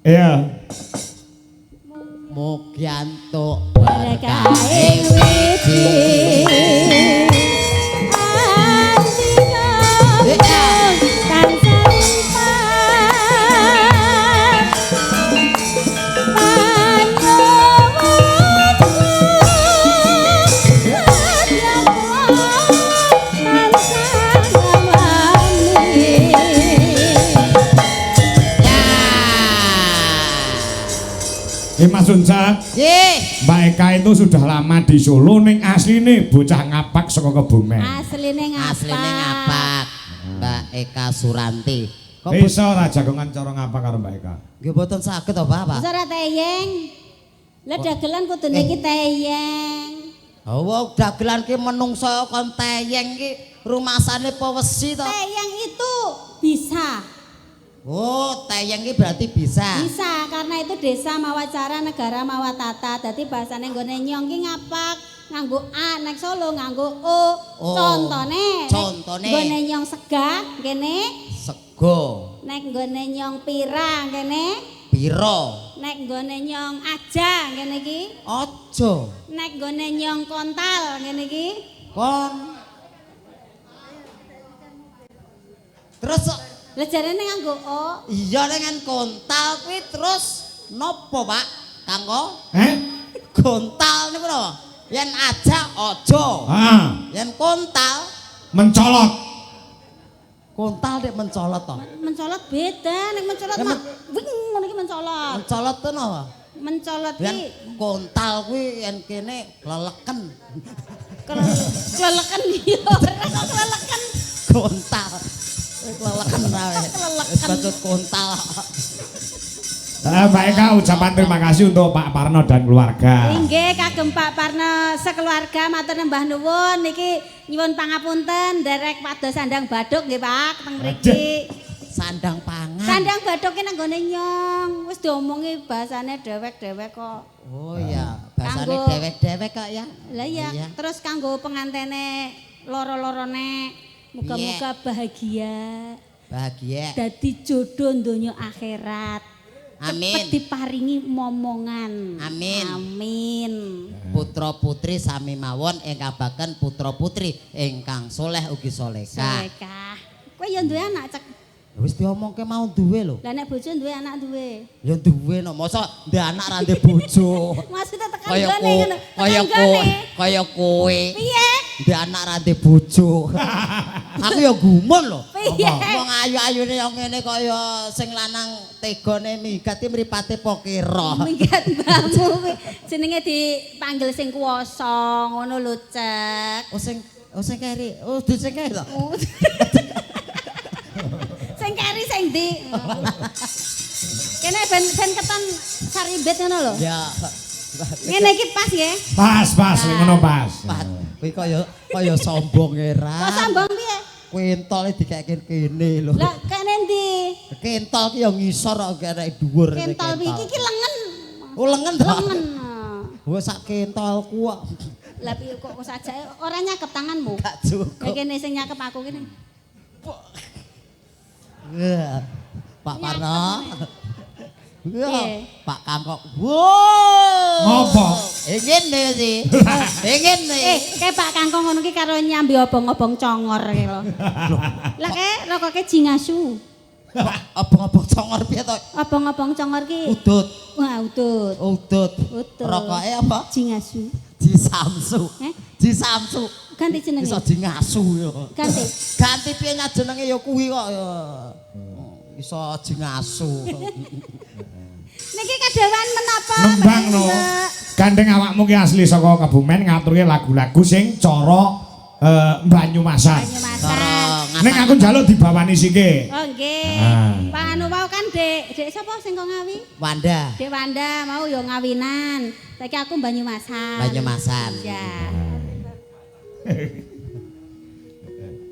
Iya. Mugi antuk Berkah ing wiji. Mas Unca, nggih. Mbak Eka itu sudah lama di Solo ning asline bocah ngapak saka Kebumen. Asline ngapak. Asline ngapak. Mbak Eka Suranti. Kok iso ora jagongan cara ngapak karo Mbak Eka? Nggih mboten saged to, Pak? Iso ora teyeng. Lah dagelan kudune iki teyeng. Oh, dagelan ki menungso kon teyeng ki rumasane apa wesi to? Teyeng itu bisa. Oh, teyeng ki berarti bisa. Bisa, karena itu desa mawa cara, negara mawa tata. Dadi bahasane nggone nyong ki ngapak nganggo A, nek Solo nganggo O. Oh. Contone, contone nggone nyong sega kene sego. Nek nggone nyong pira kene pira. Nek nggone nyong aja kene iki aja. Nek nggone nyong kontal kene iki kon. Terus lah jarene nganggo O. Iya nek kontal kuwi terus napa, Pak? Kangko? Heh? Kontal niku napa? Yen aja aja. Ha. Yen kontal mencolot. Kontal nek mencolot to. Mencolot beda, nek mencolot mah wing ngono iki mencolot. Mencolot to napa? Mencolot Yen ki kontal kuwi yen kene leleken. Kleleken ya ora kok kleleken. Kontal. Kleleken wae. Kleleken. Bacut kontal. Mbak Eka, ucapan terima kasih untuk Pak Parno dan keluarga. Inggih kagem Pak Parno sekeluarga matur nembah nuwun niki nyuwun pangapunten nderek pados sandang baduk nggih Pak teng mriki. Sandang pangan. Sandang baduk ki nang nggone nyong. Wis diomongi bahasane dewek-dewek kok. Oh iya, bahasane dewek-dewek kok ya. Lah iya, terus kanggo pengantene loro-lorone muga-muga bahagia. Bahagia. Dadi jodoh donya akhirat. Amin. Cepet diparingi momongan. Amin. Amin. Putra putri sami mawon ingkang baken putra putri ingkang soleh ugi solehah. Solehah. Kowe ya duwe anak cek. Wis diomongke mau duwe lho. Lah nek bojo duwe anak duwe. Ya duwe no, mosok ndek anak ra ndek bojo. Maksudnya tekan nggone ngono. Kaya kowe, kaya kowe. Piye? Ndek anak ra ndek bojo. Aku ya gumun lho. Piye? Wong ayu-ayune yo ngene kaya sing lanang tegane minggat iki mripate apa kira. Minggat mbahmu kuwi jenenge dipanggil sing kuwasa ngono lho, Cek. Oh sing keri. Oh sing keri to. Sing keri sing ndi? Kene ben keton saribet ngono lho. Ya. Ngene iki pas nggih. Pas, pas, ngono pas. Pas. Kuwi kaya sombong era. Kok sombong piye? Kentole dikeke kene lho. Lah kene ndi? Kentol ki ya ngisor kok kene dhuwur. Kentol iki ki lengen. Oh lengen to? Lengen. Wes sak kentolku kok. Lah piye kok sajake ora nyakep tanganmu? Gak cukup. Kene sing nyakep aku kene. Pak Parno. Pak Kangkok. Wow. Ngopo? Ngene sih. Ngene. Kae Pak Kangkung ngono ki karo nyambi obong-obong congor ki lho. Lah kae rokoke jingasu. Obong-obong congor piye to? Obong-obong congor ki Udut. Wah, udut. Udut. Udut. Rokoke apa? Jingasu. Jisamsu. Eh? Jisamsu. Ganti jenenge. Iso jingasu yo. Ganti. Ganti piye jenenge ya kuwi kok ya. Iso jingasu. Niki kadawan menapa? Nembang no. Gandeng awakmu ki asli saka Kebumen ngaturke lagu-lagu sing cara Banyumasan. Banyumasan. Ning aku njaluk dibawani sike. Oh nggih. Pak anu wau kan Dek, Dek sapa sing kok Ngawi? Wanda. Dek Wanda mau ya ngawinan. Saiki aku Banyumasan. Banyumasan. Ya.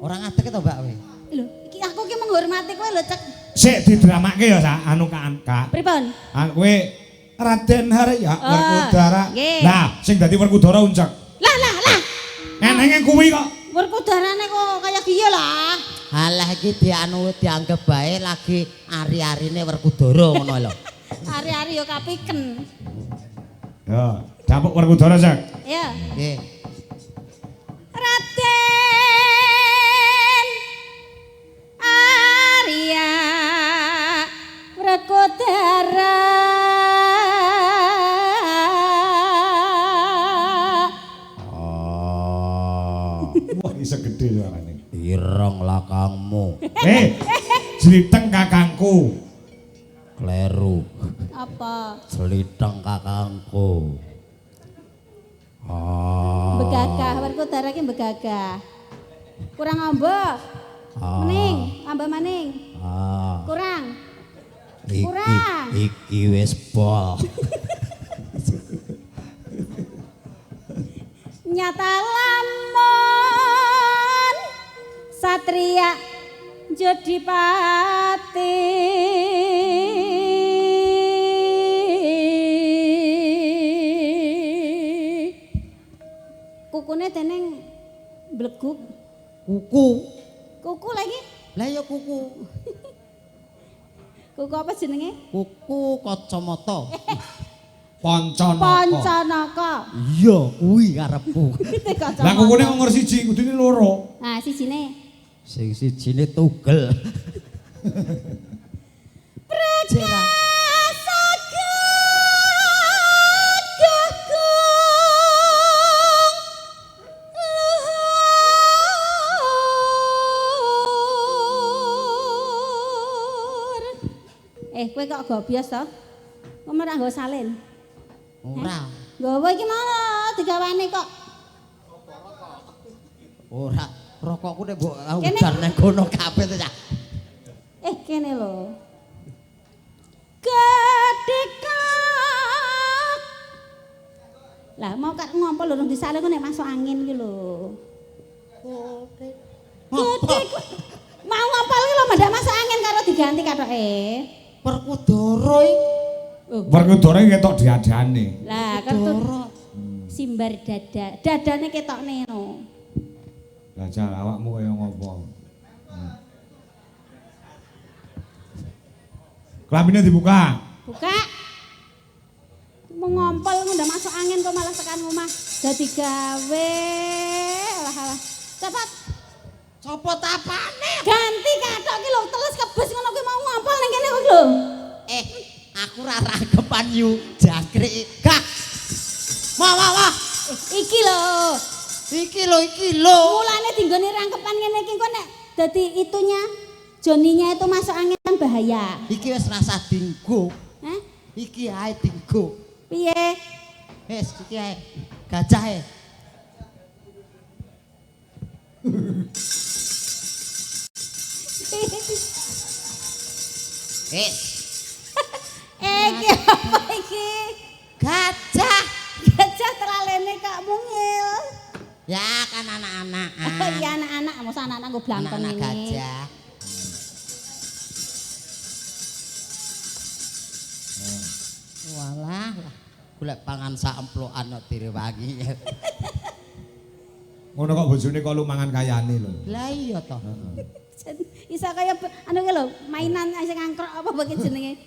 Ora ngadeg to, Mbak kowe? Lho, iki aku ki menghormati kowe lho, Cek. Sik didramake ya, Sak, anu Kak. Pripun? Anu kowe Raden Harya Werkudara. Lah, sing dadi Werkudara uncek. Lah lah lah. Enenge kuwi kok. Werkudarane kok kaya giye lah. Halah iki dianu dianggep bae lagi ari-arine Werkudara ngono lho. Ari-ari ya kapiken. Ya, dapuk Werkudara, Cek. Ya. Nggih. Raden Arya Werkudara. Oh. Wah, iso gedhe suarane. Ireng lakangmu. Jliteng kakangku. Kleru. Apa? Jliteng kakangku. Ah. Begagah, Werkudara ki begagah. Kurang amba. Mening, amba maning. Ah. Kurang. Kurang. Iki wis bol. Nyata lamun satria jadi pati. Kukune teneng bleguk. Kuku. Kuku lagi? Lah ya kuku. Kuku apa jenenge? Kuku kacamata. Pancanaka. Pancanaka. Iya, kuwi karepku. Lah kukune umur siji, kudune loro. Nah, sijine. Sing sijine tugel. Prakasa gagah kung luhur. Kowe kok gobios to? Kok ora nggo salin? Ora. Nggawa iki mau digawane kok. Ora, rokokku nek mbok udan nang kono kabeh to, Cak. Kene lho. Gedhek. Lah mau kak ngompol lho disalin kok nek masuk angin ki lho. Gedhek. Mau ngompol ki lho mendak masuk angin karo diganti kathoke. Werkudara iki. Werkudara ketok diadane. Lah kertu simbar dada. Dadane ketokne no. Lah jal awakmu kaya ngopo? Klambine dibuka. Buka. Mau ngompol ndak masuk angin kok malah tekan omah. Dadi gawe. Alah alah. Cepet. Copot apane? Ganti kathok ki lho teles kebes ngono kuwi mau ngompol ning kene kuwi lho. Aku ora rangkepan yu jangkrik. Gak. Wah wah wah. Iki lho. Iki lho, iki lho. Mulane dinggone rangkepan ngene iki engko nek dadi itunya Joninya itu masuk angin kan bahaya. Iki wis rasa dinggo. Hah? Iki ae dinggo. Piye? Wis iki ae. Gajah e. Wis. Iki apa iki? Gajah. Gajah teralene kok mungil. Ya kan anak-anak. Oh iya anak-anak, masa anak-anak nggo blangkon anak-anak ngene. Gajah. Walah, golek pangan sak emplokan kok direwangi. Ngono kok bojone kok lu mangan kayane lho. Lah iya toh. Isa kaya anu ki lho, mainan sing angkrok apa bagi jenenge?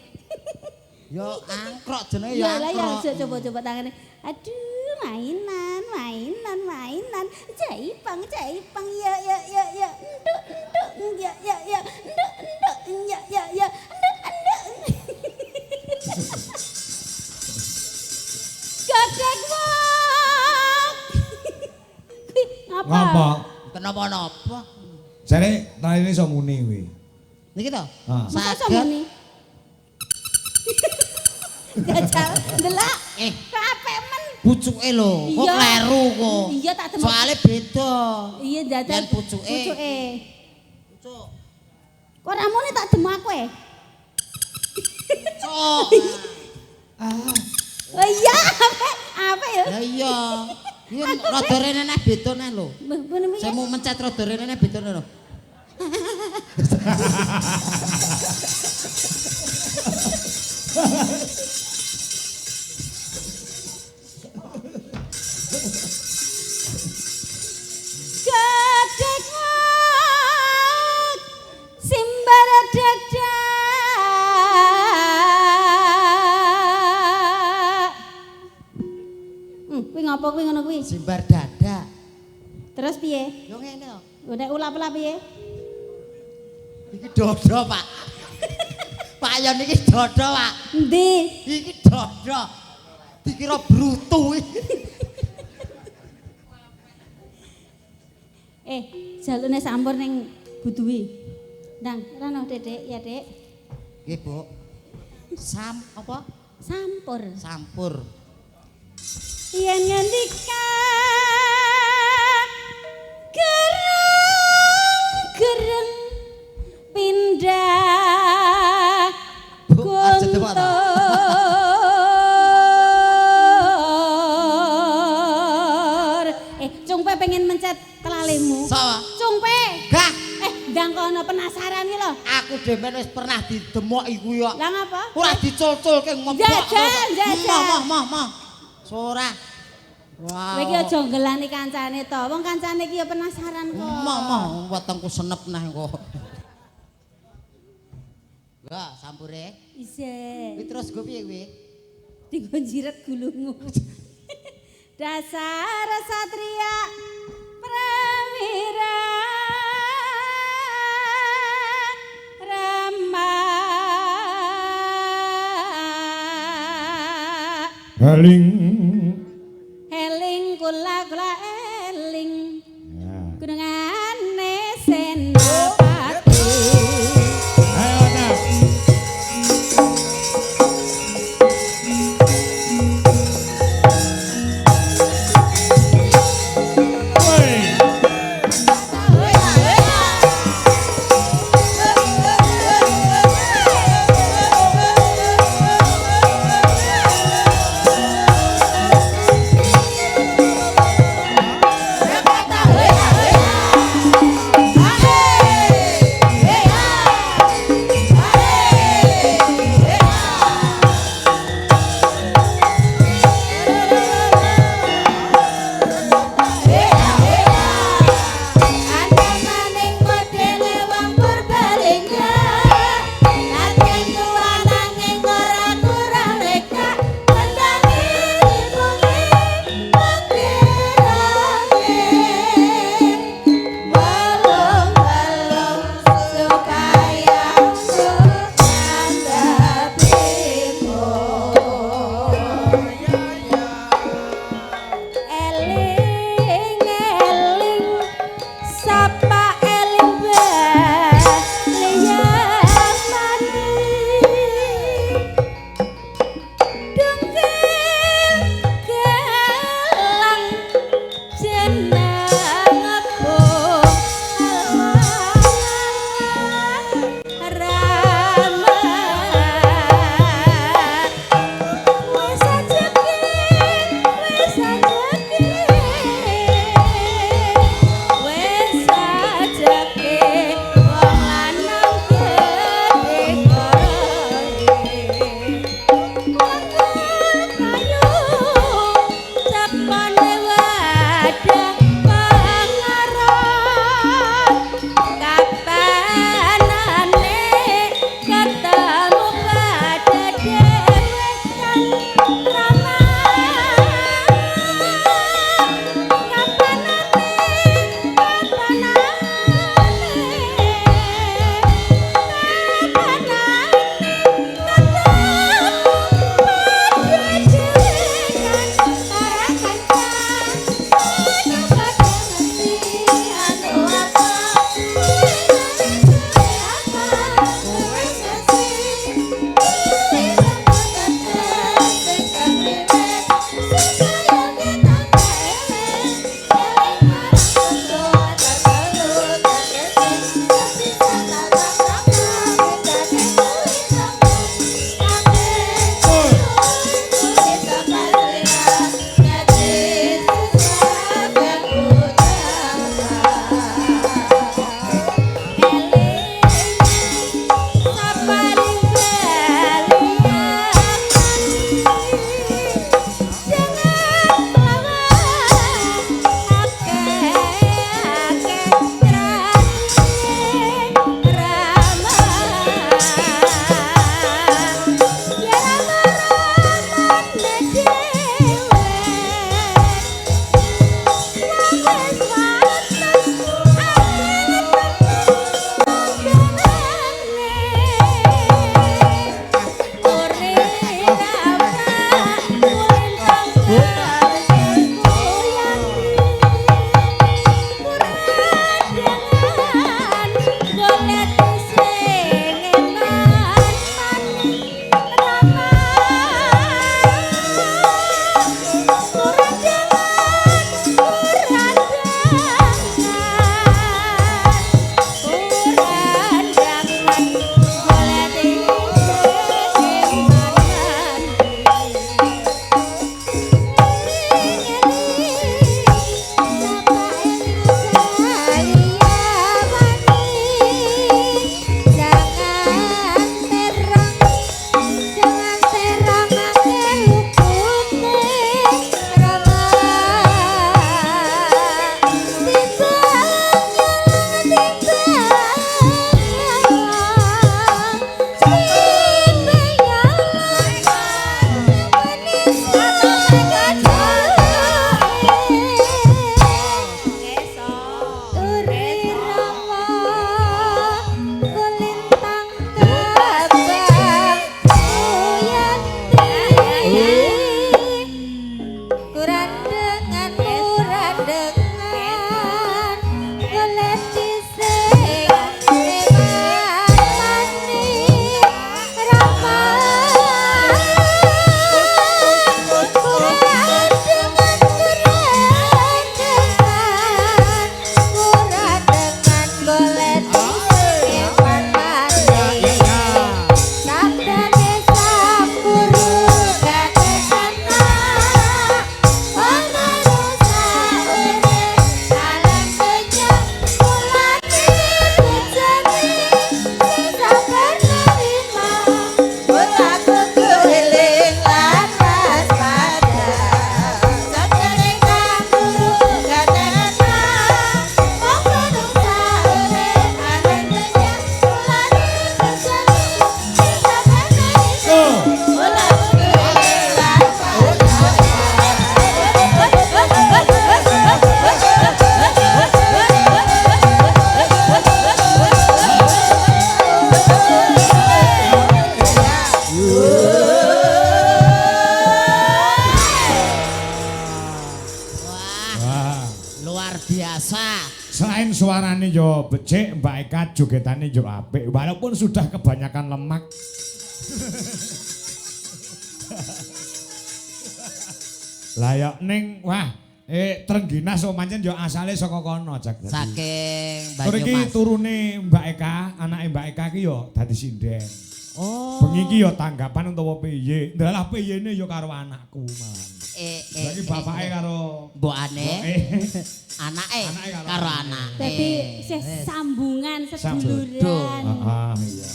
Ya angkrok jenenge Ya ya lah ya angkrok. coba-coba tangane. Aduh. mainan, mainan, mainan. Jaipang, jaipang, ya ya ya ya. Nduk, nduk, ya ya ya. Nduk, nduk, ya ya ya. Nduk, nduk. Godhek wong. Kuwi ngapa? Ngapa? Kenapa-napa? Jare tarine iso muni kuwi. Niki to? Ah. Masa iso Saged. muni? Jajal ndelok. Eh. Kok apik men. Pucuke lho, kok Iya. kleru kok. Iya, tak demok. Soale beda. Iya jajal. Yen pucuke. Pucuke. Pucuk. Kok ora muni tak demok aku e? Pucuk. Oh iya, apik, apik ya. Lah iya. Iya rada rene neh beda neh lho. Mbah, ngono piye? Saya mau mencet rada rene neh beda neh lho. Gedhek wong simbar dadak. Kuwi ngopo kuwi ngono kuwi? Simbar dada. Terus piye? Yo ngene lho. Nek ulap-ulap piye? Iki dodo, Pak. Pak Yon iki dodo, Pak. Endi? Iki dodo. Dikira brutu iki. Eh, jalune sampur ning Buduwi. Ndang, rano Dedek, ya Dek. Nggih, Bu. Sam apa? Sampur. Sampur. Yen ngendika gereng gereng pindah Bu, aja tepok ta. guntur. Eh, Cungpe pengen mencet telalemu. Sapa? Cungpe. Gah, Eh, ndang kono penasaran iki lho. aku dhewe wis pernah didemok iku ya. Lah ngapa? Ora diculculke ngebok. Jajal, jajal. Moh, moh, moh. Ora. Wah. Kowe iki aja nggelani kancane to. Wong kancane iki ya penasaran kok. Moh, moh, wetengku senep nah kok. Wah, sampure. Isih. Kuwi terus go piye kuwi? Dinggo jiret gulungu. Dasar satria prawira rama. Eling. Eling kula kula eling. Ya. Gunungane Senopati. Ayo ta. Woi. Hey! biasa. Selain suarane yo becik, Mbak Eka jogetane yo apik. Walaupun sudah kebanyakan lemak. Lah yo ning wah, Trengginas oh pancen yo asale saka kono Jak. Saking Tur iki Banyumas. turune Mbak Eka, anake Mbak Eka ki yo dadi sinden. Oh. Bengi iki yo tanggapan utawa piye? Ndalah piyene yo karo anakku malah. Saiki bapake karo mbokane, mboke. anake Anake karo karo anake. anake. Dadi isih sambungan seduluran. Heeh, iya.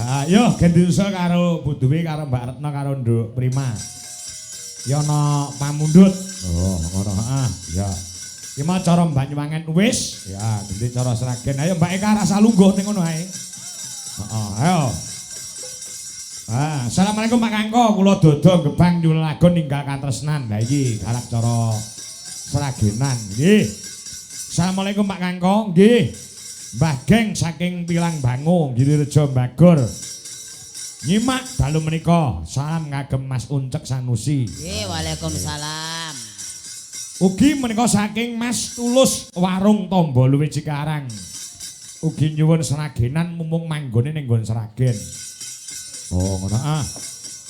Ah, yo gen diusul karo Bu Dwi karo Mbak Retno karo Nduk Prima. Ya ana pamundhut. Oh, ngono heeh, ya. Iki mau cara Banyuwangen wis, ya ganti cara Sragen. Ayo Mbak Eka rasa lungguh ning ngono ae. Heeh, ayo. Ah, assalamualaikum Pak Kangko, kula dodo gebang nyuwun lagon ninggal katresnan. Lah iki garap cara Sragenan nggih. Assalamualaikum Pak Kangko, nggih. Mbah Geng saking Pilang Bango, Girirejo Bagor. Nyimak dalu menika, salam kagem Mas Uncek Sanusi. Nggih, waalaikumsalam. Ugi menika saking Mas Tulus Warung Tombo Luwe Cikarang. Ugi nyuwun Sragenan mumpung manggone ning nggon Sragen. Oh, ngono ah.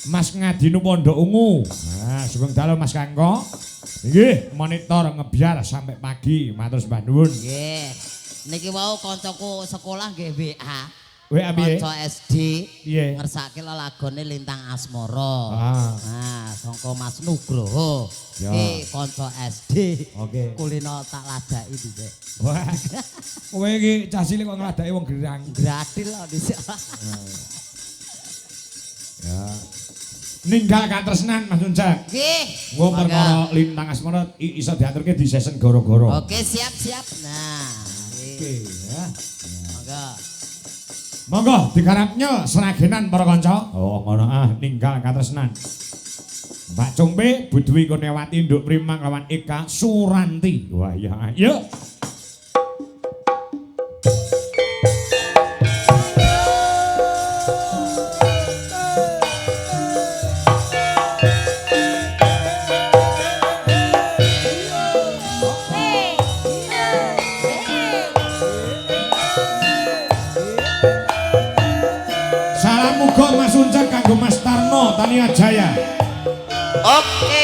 Mas Ngadinu Pondok Ungu. Nah, sugeng dalu Mas Kangko. Nggih, monitor ngebiar sampai pagi. Matur sembah nuwun. Nggih. Niki wau kancaku sekolah nggih WA. WA piye? Kanca SD. Piye? Ngersake lelagone Lintang Asmara. Ah. Nah, sangka Mas Nugroho. Ya. Ki kanca SD. Oke. Kulino tak ladaki dhisik. Wah. Kowe iki cah cilik kok ngladaki wong gerang. Gradil kok dhisik. Ya. Ninggal katresnan Mas Uncek. Nggih. Wong perkara Lintang Asmara iso diaturke di session goro-goro. Oke, siap-siap. Nah, Oke ya. Monggo. Monggo digarapnya Sragenan para kanca. Oh ngono ah ninggal katresnan. Mbak Cumpe, Bu Dwi Kurniawati, Nduk Prima lawan Eka Suranti. Wah iya, yuk. Salam uga Mas Uncek kanggo Mas Tarno Tania Jaya. Oke.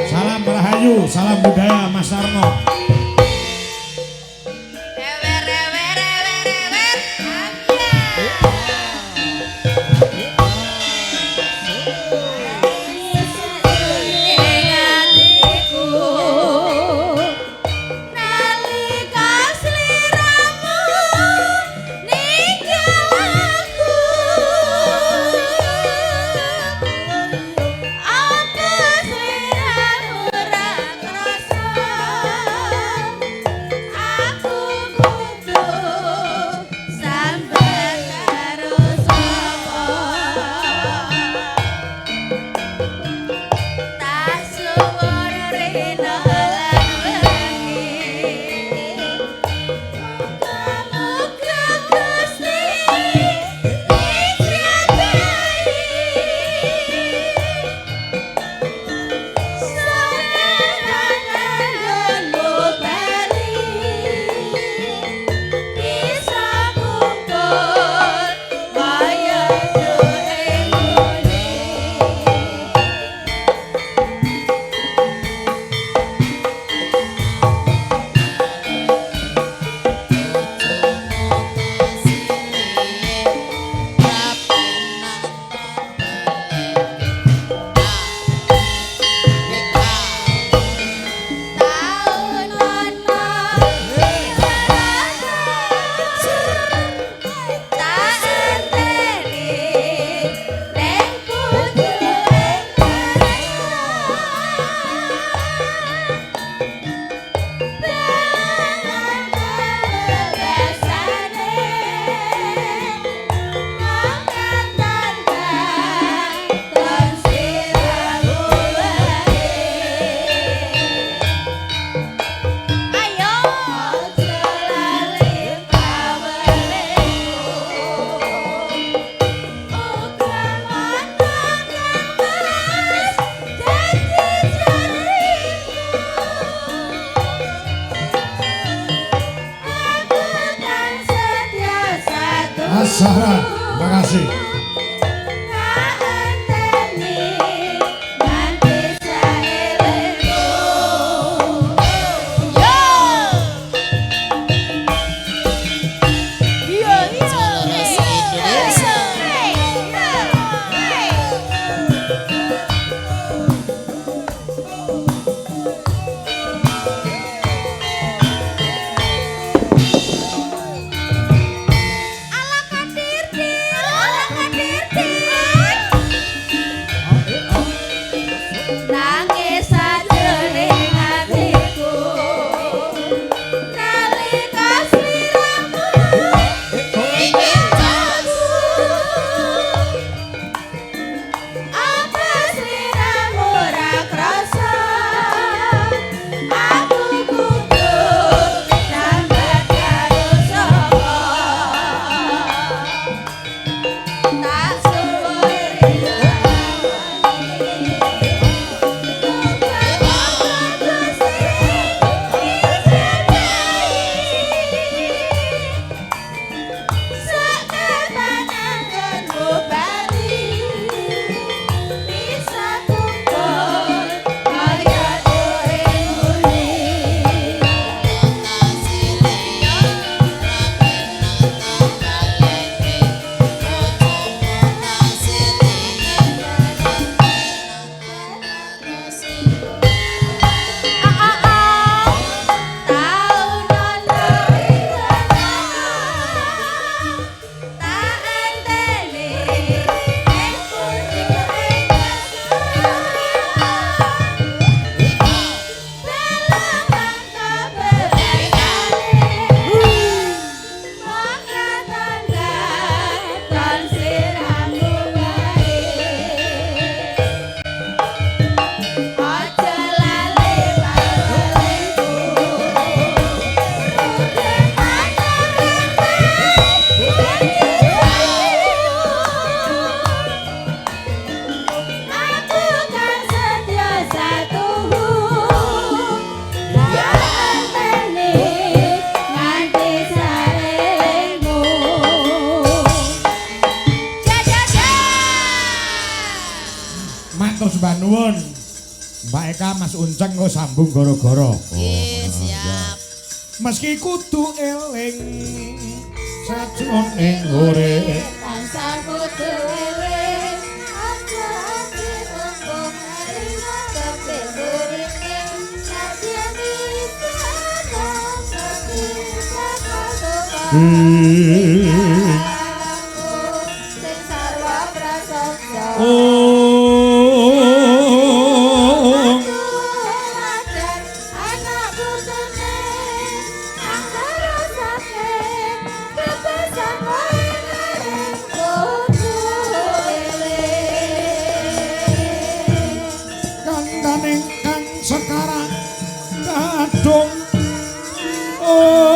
Salam rahayu, salam budaya Mas Tarno. Ewer ewer ewer ewer. Atiku nalika sliramu ninggal aku, apa sliramu ra krasa aku kudu sambat karo sapa. Sarah, terima kasih. Nuwun. Mbak Eka, Mas Unceng kok sambung gara-gara. Nggih, siap. Meski kudu eling sajroning urip tansah kudu eling aja ati mumpung eling tepe urip nadyan sing sarwa prasaja. Sekarang kadung oh.